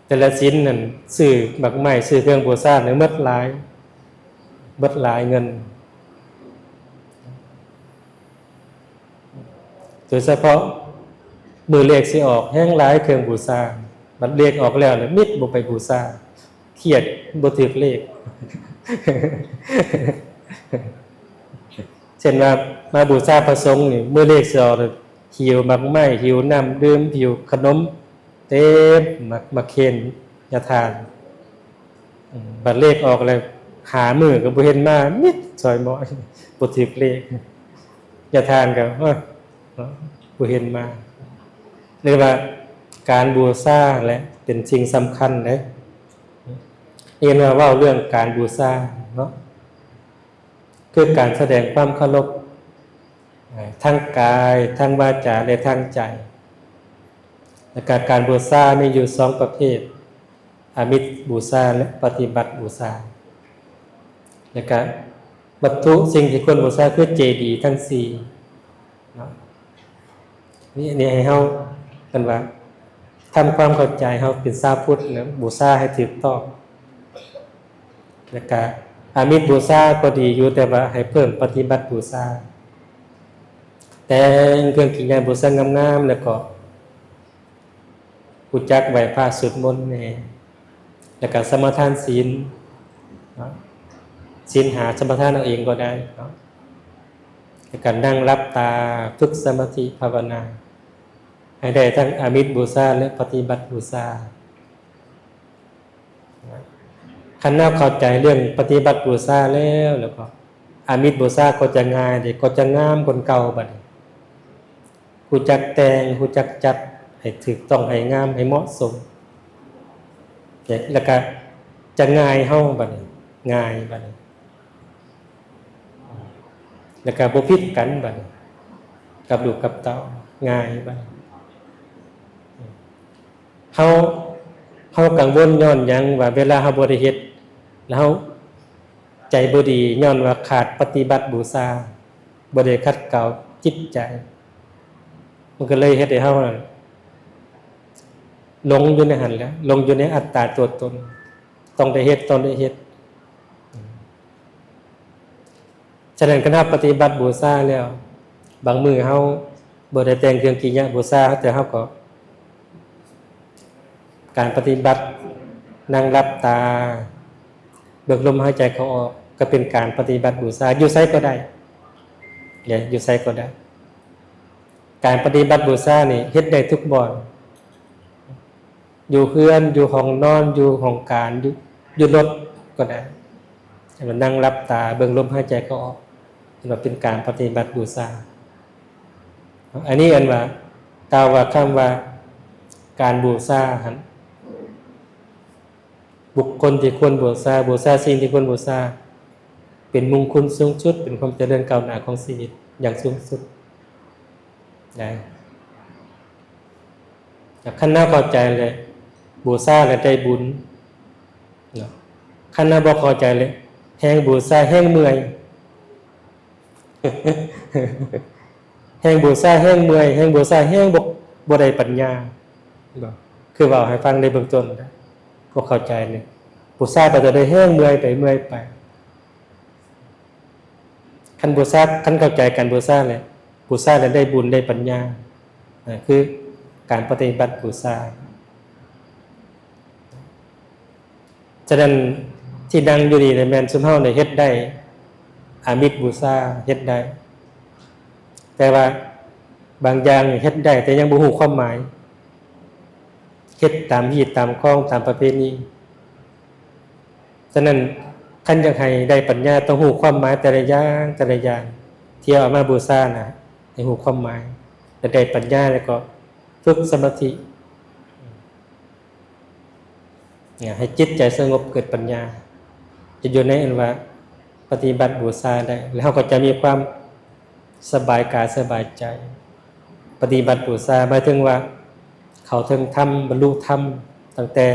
ແຕ່ລະສິນນັ້ນ ຊື້ໝາກໄມ້ ຊື້ເຄື່ອງບູຊານີ້ໝົດຫຼາຍ ເບິດຫຼາຍເງິນ. ໂດຍສະເພາະມື້ເລກຊິອອກ ແຮ່ງຫຼາຍເຄື່ອງບູຊາ ບັດເລກອອກແລ້ວ ມິດບໍ່ໄປບູຊາ ຄຽດບໍ່ຖືກເລກ. ເຊັ່ນວ່າມາບູຊາພະສົງນີ້ ມື້ເລກຊິອອກ ຫິ້ວໝາກໄມ້ ຫິ້ວນ້ຳດື່ມ ຫິ້ວຂະໜົມ ເຕັມໝາກ ໝາກເຄນ ຍາທ່ານ. ອືມ ບັດເລກອອກແລ້ວ ຫ້າມື້ກໍບໍ່ເຫັນມາ ມິດຊອຍໝໍ້ ບໍ່ຖືກເລກ ຍາທ່ານກໍ ໂອ້ຍ ບໍ່ເຫັນມາ. ເລີຍວ່າການບູຊາແຫຼະເປັນສິ່ງສຳຄັນເດ້. ເຫັນວ່າເວົ້າເລື່ອງການບູຊາເນາະ ຄືການສະແດງຄວາມເຄົາລົບ ເອີ ທາງກາຍ ທາງວາຈາ ແລະ ທາງໃຈ. ແລະກະການບູຊາມີຢູ່ສອງປະເພດ ອາມິດບູຊາ ແລະ ປະຕິບັດບູຊາ. ແລະກະວັດຖຸສິ່ງທີ່ຄວນບູຊາຄືເຈດີທັງສີ່ເນາະ. ນີ້ ນີ້ໃຫ້ເຮົາ ເອີ້ນວ່າ ທຳຄວາມເຂົ້າໃຈເຮົາເປັນຊາວພຸດ ແລະ ບູຊາໃຫ້ຖືກຕ້ອງ. ແລະກະອາມິດບູຊາກໍດີຢູ່ ແຕ່ວ່າໃຫ້ເພີ່ມປະຕິບັດບູຊາ ແຕ່ງເຄື່ອງກິນຍາບູຊາງາມໆ ແລ້ວກໍຮູ້ຈັກໄຫວ້ພະ ສວດມົນແດ່ ແລ້ວກໍສະມາທານສິນເນາະ ສິນຫ້າສະມາທານເອົາເອງກໍໄດ້ເນາະ ແລ້ວກໍນັ່ງຫຼັບຕາຝຶກສະມາທິພາວະນາ ໃຫ້ໄດ້ທັງອາມິດບູຊາ ແລະ ປະຕິບັດບູຊາ. ຄັນເຮົາເຂົ້າໃຈເລື່ອງປະຕິບັດບູຊາແລ້ວ ແລ້ວກໍອາມິດບູຊາກໍຈະງ່າຍເດ້ ກໍຈະງາມກວ່າເກົ່າບັດນີ້. ຮູ້ຈັກແຕ່ງ ຮູ້ຈັກຈັດໃຫ້ຖືກຕ້ອງ ໃຫ້ງາມ ໃຫ້ເໝາະສົມ ແລ້ວກໍຈະງ່າຍເຮົາບັດນີ້ ງ່າຍບັດນີ້. ແລ້ວກໍບໍ່ຜິດກັນບັດນີ້ ກັບລູກກັບເຕົ້າ ງ່າຍບັດນີ້. ເຮົາ ເຮົາກັງວົນຍ້ອນຫຍັງວ່າເວລາເຮົາບໍ່ໄດ້ເຮັດ ແລ້ວເຮົາໃຈບໍ່ດີ ຍ້ອນວ່າຂາດປະຕິບັດບູຊາ ບໍ່ໄດ້ຂັດເກົາຈິດໃຈ ມັນກໍເລີຍເຮັດໃຫ້ເຮົານັ້ນຫຼົງຢູ່ໃນຫັ້ນແຫຼະ ຫຼົງຢູ່ໃນອັດຕາຕົວຕົນ ຕ້ອງໄດ້ເຮັດ ຕ້ອງໄດ້ເຮັດ. ສະນັ້ນ ຄັນເຮົາປະຕິບັດບູຊາແລ້ວ ບາງມື້ເຮົາບໍ່ໄດ້ແຕ່ງເຄື່ອງກິລິຍາບູຊາ ແຕ່ເຮົາກໍ ການປະຕິບັດ ນັ່ງຫຼັບຕາ ເບິ່ງລົມຫາຍໃຈເຂົ້າອອກ ກໍເປັນການປະຕິບັດບູຊາ ຢູ່ໃສກໍໄດ້ເດ້ ຢູ່ໃສກໍໄດ້. ການປະຕິບັດບູຊານີ້ເຮັດໄດ້ທຸກບ່ອນ ຢູ່ເຮືອນ ຢູ່ຫ້ອງນອນ ຢູ່ຫ້ອງການ ຢູ່ ຢູ່ລົດກໍໄດ້ ໃຫ້ມານັ່ງຫຼັບຕາເບິ່ງລົມຫາຍໃຈເຂົ້າອອກ ເຫັນວ່າເປັນການປະຕິບັດບູຊາ. ອັນນີ້ເອີ້ນວ່າ ກ່າວວ່າຄຳວ່າການບູຊາຫັ້ນ ບຸກຄົນທີ່ຄວນບູຊາ ບູຊາສິ່ງທີ່ຄວນບູຊາ ເປັນມຸງຄຸນສູງສຸດ ເປັນຄວາມຈະເລີນກ້າວໜ້າຂອງຊີວິດຢ່າງສູງສຸດນະ. ຄັນເຮົາເຂົ້າໃຈແລ້ວ ບູຊາແລ້ວໄດ້ບຸນເນາະ ຄັນເຮົາບໍ່ເຂົ້າໃຈແລ້ວ ແຮ່ງບູຊາແຮ່ງເມື່ອຍ ແຮ່ງບູຊາແຮ່ງເມື່ອຍ ແຮ່ງບູຊາແຮ່ງບໍ່ ບໍ່ໄດ້ປັນຍາ ເນາະ ຄືເວົ້າໃຫ້ຟັງໃນເບື້ອງຕົ້ນ ບໍ່ເຂົ້າໃຈນີ້ ບູຊາໄປຕົວໃດແຮ່ງເມື່ອຍໄປເມື່ອຍໄປ. ຄັນບູຊາ ຄັນເຂົ້າໃຈການບູຊາແລ້ວ ບູຊາແລ້ວໄດ້ບຸນໄດ້ປັນຍາ ນະ ຄືການປະຕິບັດບູຊາ. ສະນັ້ນ ທີ່ນັ່ງຢູ່ນີ້ແມ່ນຊຸມເຮົານີ້ເຮັດໄດ້ ອາມິດບູຊາເຮັດໄດ້ ແຕ່ວ່າບາງຢ່າງເຮັດໄດ້ ແຕ່ຍັງບໍ່ຮູ້ຄວາມໝາຍ ເຮັດຕາມຮີດຕາມຄອງ ຕາມປະເພນີ. ສະນັ້ນ ຄັນຢາກໃຫ້ໄດ້ປັນຍາ ຕ້ອງຮູ້ຄວາມໝາຍແຕ່ລະຢ່າງ ແຕ່ລະຢ່າງທີ່ເອົາມາບູຊານະ ໃຫ້ຮູ້ຄວາມໝາຍ ແລ້ວໄດ້ປັນຍາ ແລ້ວກໍຝຶກສະມາທິ ໃຫ້ຈິດໃຈສະຫງົບເກີດປັນຍາ ຈະຢູ່ໃນອັນວ່າປະຕິບັດບູຊາໄດ້ ແລ້ວເຮົາກໍຈະມີຄວາມສະບາຍກາຍສະບາຍໃຈ. ປະຕິບັດບູຊາໝາຍເຖິງວ່າເຂົ້າເຖິງທຳ ບັນລຸທຳ ຕັ້ງແຕ່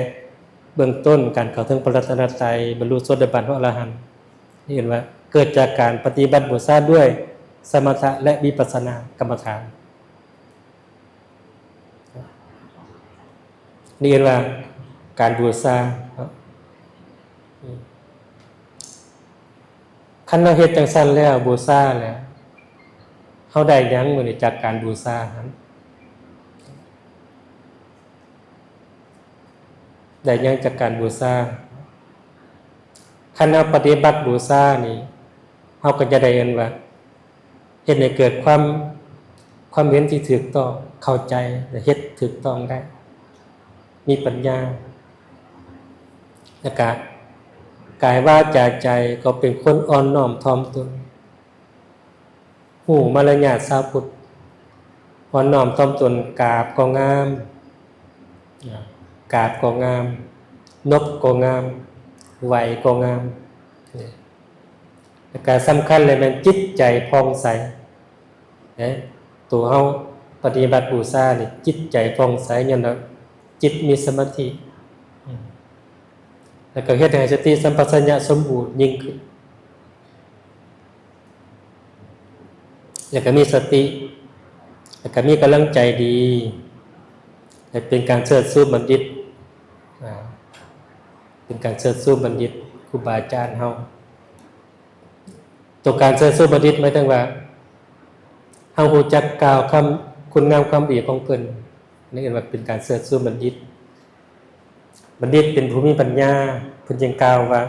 ເບື້ອງຕົ້ນ ການເຂົ້າເຖິງພະລັດຕະນະໄຕ ບັນລຸໂສດາບັນ ຮອດອະລະຫັນ ນີ້ເອີ້ນວ່າເກີດຈາກການປະຕິບັດບູຊາດ້ວຍສະມະຖະ ແລະ ວິປັດສະນາກຳມະຖານ. ນີ້ເອີ້ນວ່າການບູຊາເນາະ. ຄັນເຮົາເຮັດຈັ່ງຊັ້ນແລ້ວ ບູຊາແລ້ວ ເຮົາໄດ້ຫຍັງມື້ນີ້ຈາກການບູຊາຫັ້ນ? ໄດ້ຫຍັງຈາກການບູຊາ? ຄັນເຮົາປະຕິບັດບູຊານີ້ ເຮົາກໍຈະໄດ້ເອີ້ນວ່າ ເຮັດໃຫ້ເກີດຄວາມ ຄວາມເຫັນທີ່ຖືກຕ້ອງ ເຂົ້າໃຈ ແລະ ເຮັດຖືກຕ້ອງໄດ້ ມີປັນຍາ ແລ້ວກະກາຍ ວາຈາ ໃຈ ກໍເປັນຄົນອ່ອນນ້ອມຖ່ອມຕົນ ຮູ້ມາລະຍາດຊາວພຸດ ອ່ອນນ້ອມຖ່ອມຕົນ ກາບກໍງາມ ກາບກໍງາມ ນົບກໍງາມ ໄຫວ້ກໍງາມ. ແລ້ວກະສຳຄັນເລີຍແມ່ນຈິດໃຈຜ່ອງໃສ ເນາະ ໂຕເຮົາປະຕິບັດບູຊານີ້ ຈິດໃຈຜ່ອງໃສ ຍ້ອນວ່າຈິດມີສະມາທິ ແລ້ວກໍເຮັດໃຫ້ສະຕິສຳປະຊັນຍະສົມບູນຍິ່ງຂຶ້ນ ແລ້ວກໍມີສະຕິ ແລ້ວກໍມີກຳລັງໃຈດີ ແລະ ເປັນການເຊີດຊູບັນດິດ ອ່າ ເປັນການເຊີດຊູບັນດິດ ຄູບາອາຈານເຮົາ. ໂຕການເຊີດຊູບັນດິດໝາຍເຖິງວ່າ ເຮົາຮູ້ຈັກກ່າວຄຳຄຸນງາມຄວາມດີຂອງເພິ່ນ ນີ້ເອີ້ນວ່າເປັນການເຊີດຊູບັນດິດ. ບັນດິດເປັນຜູ້ມີປັນຍາ ເພິ່ນຈຶ່ງກ່າວວ່າ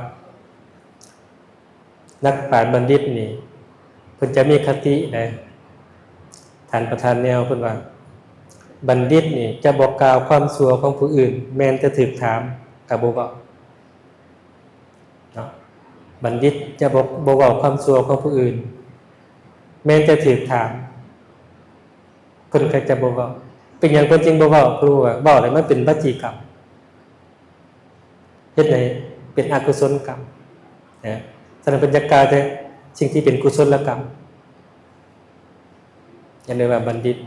ນັກປາດບັນດິດນີ້ ເພິ່ນຈະມີຄະຕິໃດ ທ່ານປະທານແນວເພິ່ນວ່າ ບັນດິດນີ້ຈະບໍ່ກ່າວຄວາມຊົ່ວຂອງຜູ້ອື່ນ ແມ່ນແຕ່ຖືກຖາມກໍບໍ່ເວົ້າ ເນາະ ບັນດິດຈະບໍ່ ບໍ່ເວົ້າຄວາມຊົ່ວຂອງຜູ້ອື່ນ ແມ່ນແຕ່ຖືກຖາມ ເພິ່ນກໍຈະບໍ່ເວົ້າ. ເປັນຫຍັງເພິ່ນຈຶ່ງບໍ່ເວົ້າ? ເພາະວ່າເວົ້າແລ້ວມັນເປັນວະຈີກຳ ເຮັດໃຫ້ເປັນອະກຸສົນກຳນະ. ສະນັ້ນເພິ່ນຈະກ່າວແຕ່ສິ່ງທີ່ເປັນກຸສົນລະກຳ ຢ່າເອີ້ນວ່າບັນດິດ.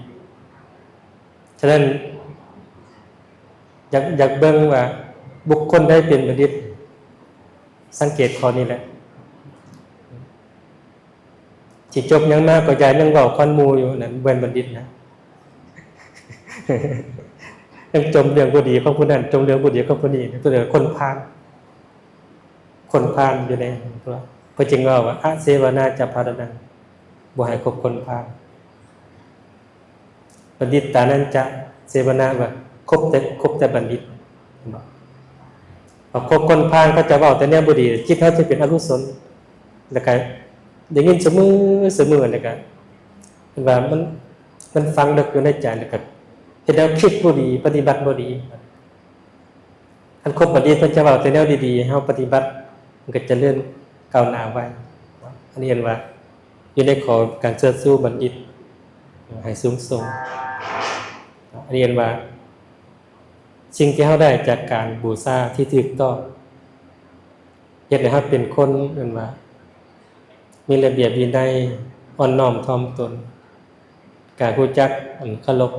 ສະນັ້ນ ຢາກ ຢາກເບິ່ງວ່າບຸກຄົນໃດເປັນບັນດິດ ສັງເກດຂໍ້ນີ້ແຫຼະ. ຊິຈົບຫຍັງມາກໍຢ່າ ຍັງເວົ້າກ່ອນໝູ່ຢູ່ ນັ້ນບໍ່ແມ່ນບັນດິດນະ. ຍັງຈົ່ມເລື່ອງບໍ່ດີຂອງຜູ້ນັ້ນ ຈົ່ມເລື່ອງບໍ່ດີຂອງຜູ້ນີ້ ຕົວເດີຄົນພານ ຄົນພານຢູ່ໃນ ເພິ່ນຈຶ່ງເວົ້າວ່າ ອະເສວະນາຈະພາລະນັງ ບໍ່ໃຫ້ຄົບຄົນພານ. ບັນດິດຕານັນຈະເສວະນາ ວ່າຄົບແຕ່ ຄົບແຕ່ບັນດິດ ເຫັນບໍ່? ເຮົາຄົບຄົນພານ ເຂົາຈະເວົ້າແຕ່ແນວບໍ່ດີ ຈິດເຮົາຈະເປັນອະກຸສົນ ແລ້ວກະໄດ້ຍິນສະເໝີ ສະເໝີ ແລ້ວກະເຫັນວ່າມັນ ມັນຝັງເລິກຢູ່ໃນໃຈ ແລ້ວກະເຮັດແນວຄິດບໍ່ດີ ປະຕິບັດບໍ່ດີ. ຄັນຄົບບັນດິດເພິ່ນຈະເວົ້າແຕ່ແນວດີໆ ເຮົາປະຕິບັດ ມັນກໍຈະເລີນກ້າວໜ້າໄວ. ອັນນີ້ເອີ້ນວ່າຢູ່ໃນຂໍ້ການເຊີດຊູບັນດິດໃຫ້ສູງສົ່ງ. ອັນນີ້ເອີ້ນວ່າສິ່ງທີ່ເຮົາໄດ້ຈາກການບູຊາທີ່ຖືກຕ້ອງ ເຮັດໃຫ້ເຮົາເປັນຄົນ ເອີ້ນວ່າມີລະບຽບວິໄນ ອ່ອນນ້ອມຖ່ອມຕົນ ການຮູ້ຈັກອັນເຄົາລົບ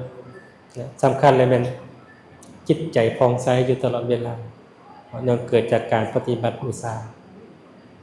ແລະ ສຳຄັນເລີຍແມ່ນຈິດໃຈຜ່ອງໃສຢູ່ຕະຫຼອດເວລາ ຍ້ອນເກີດຈາກການປະຕິບັດບູຊາ.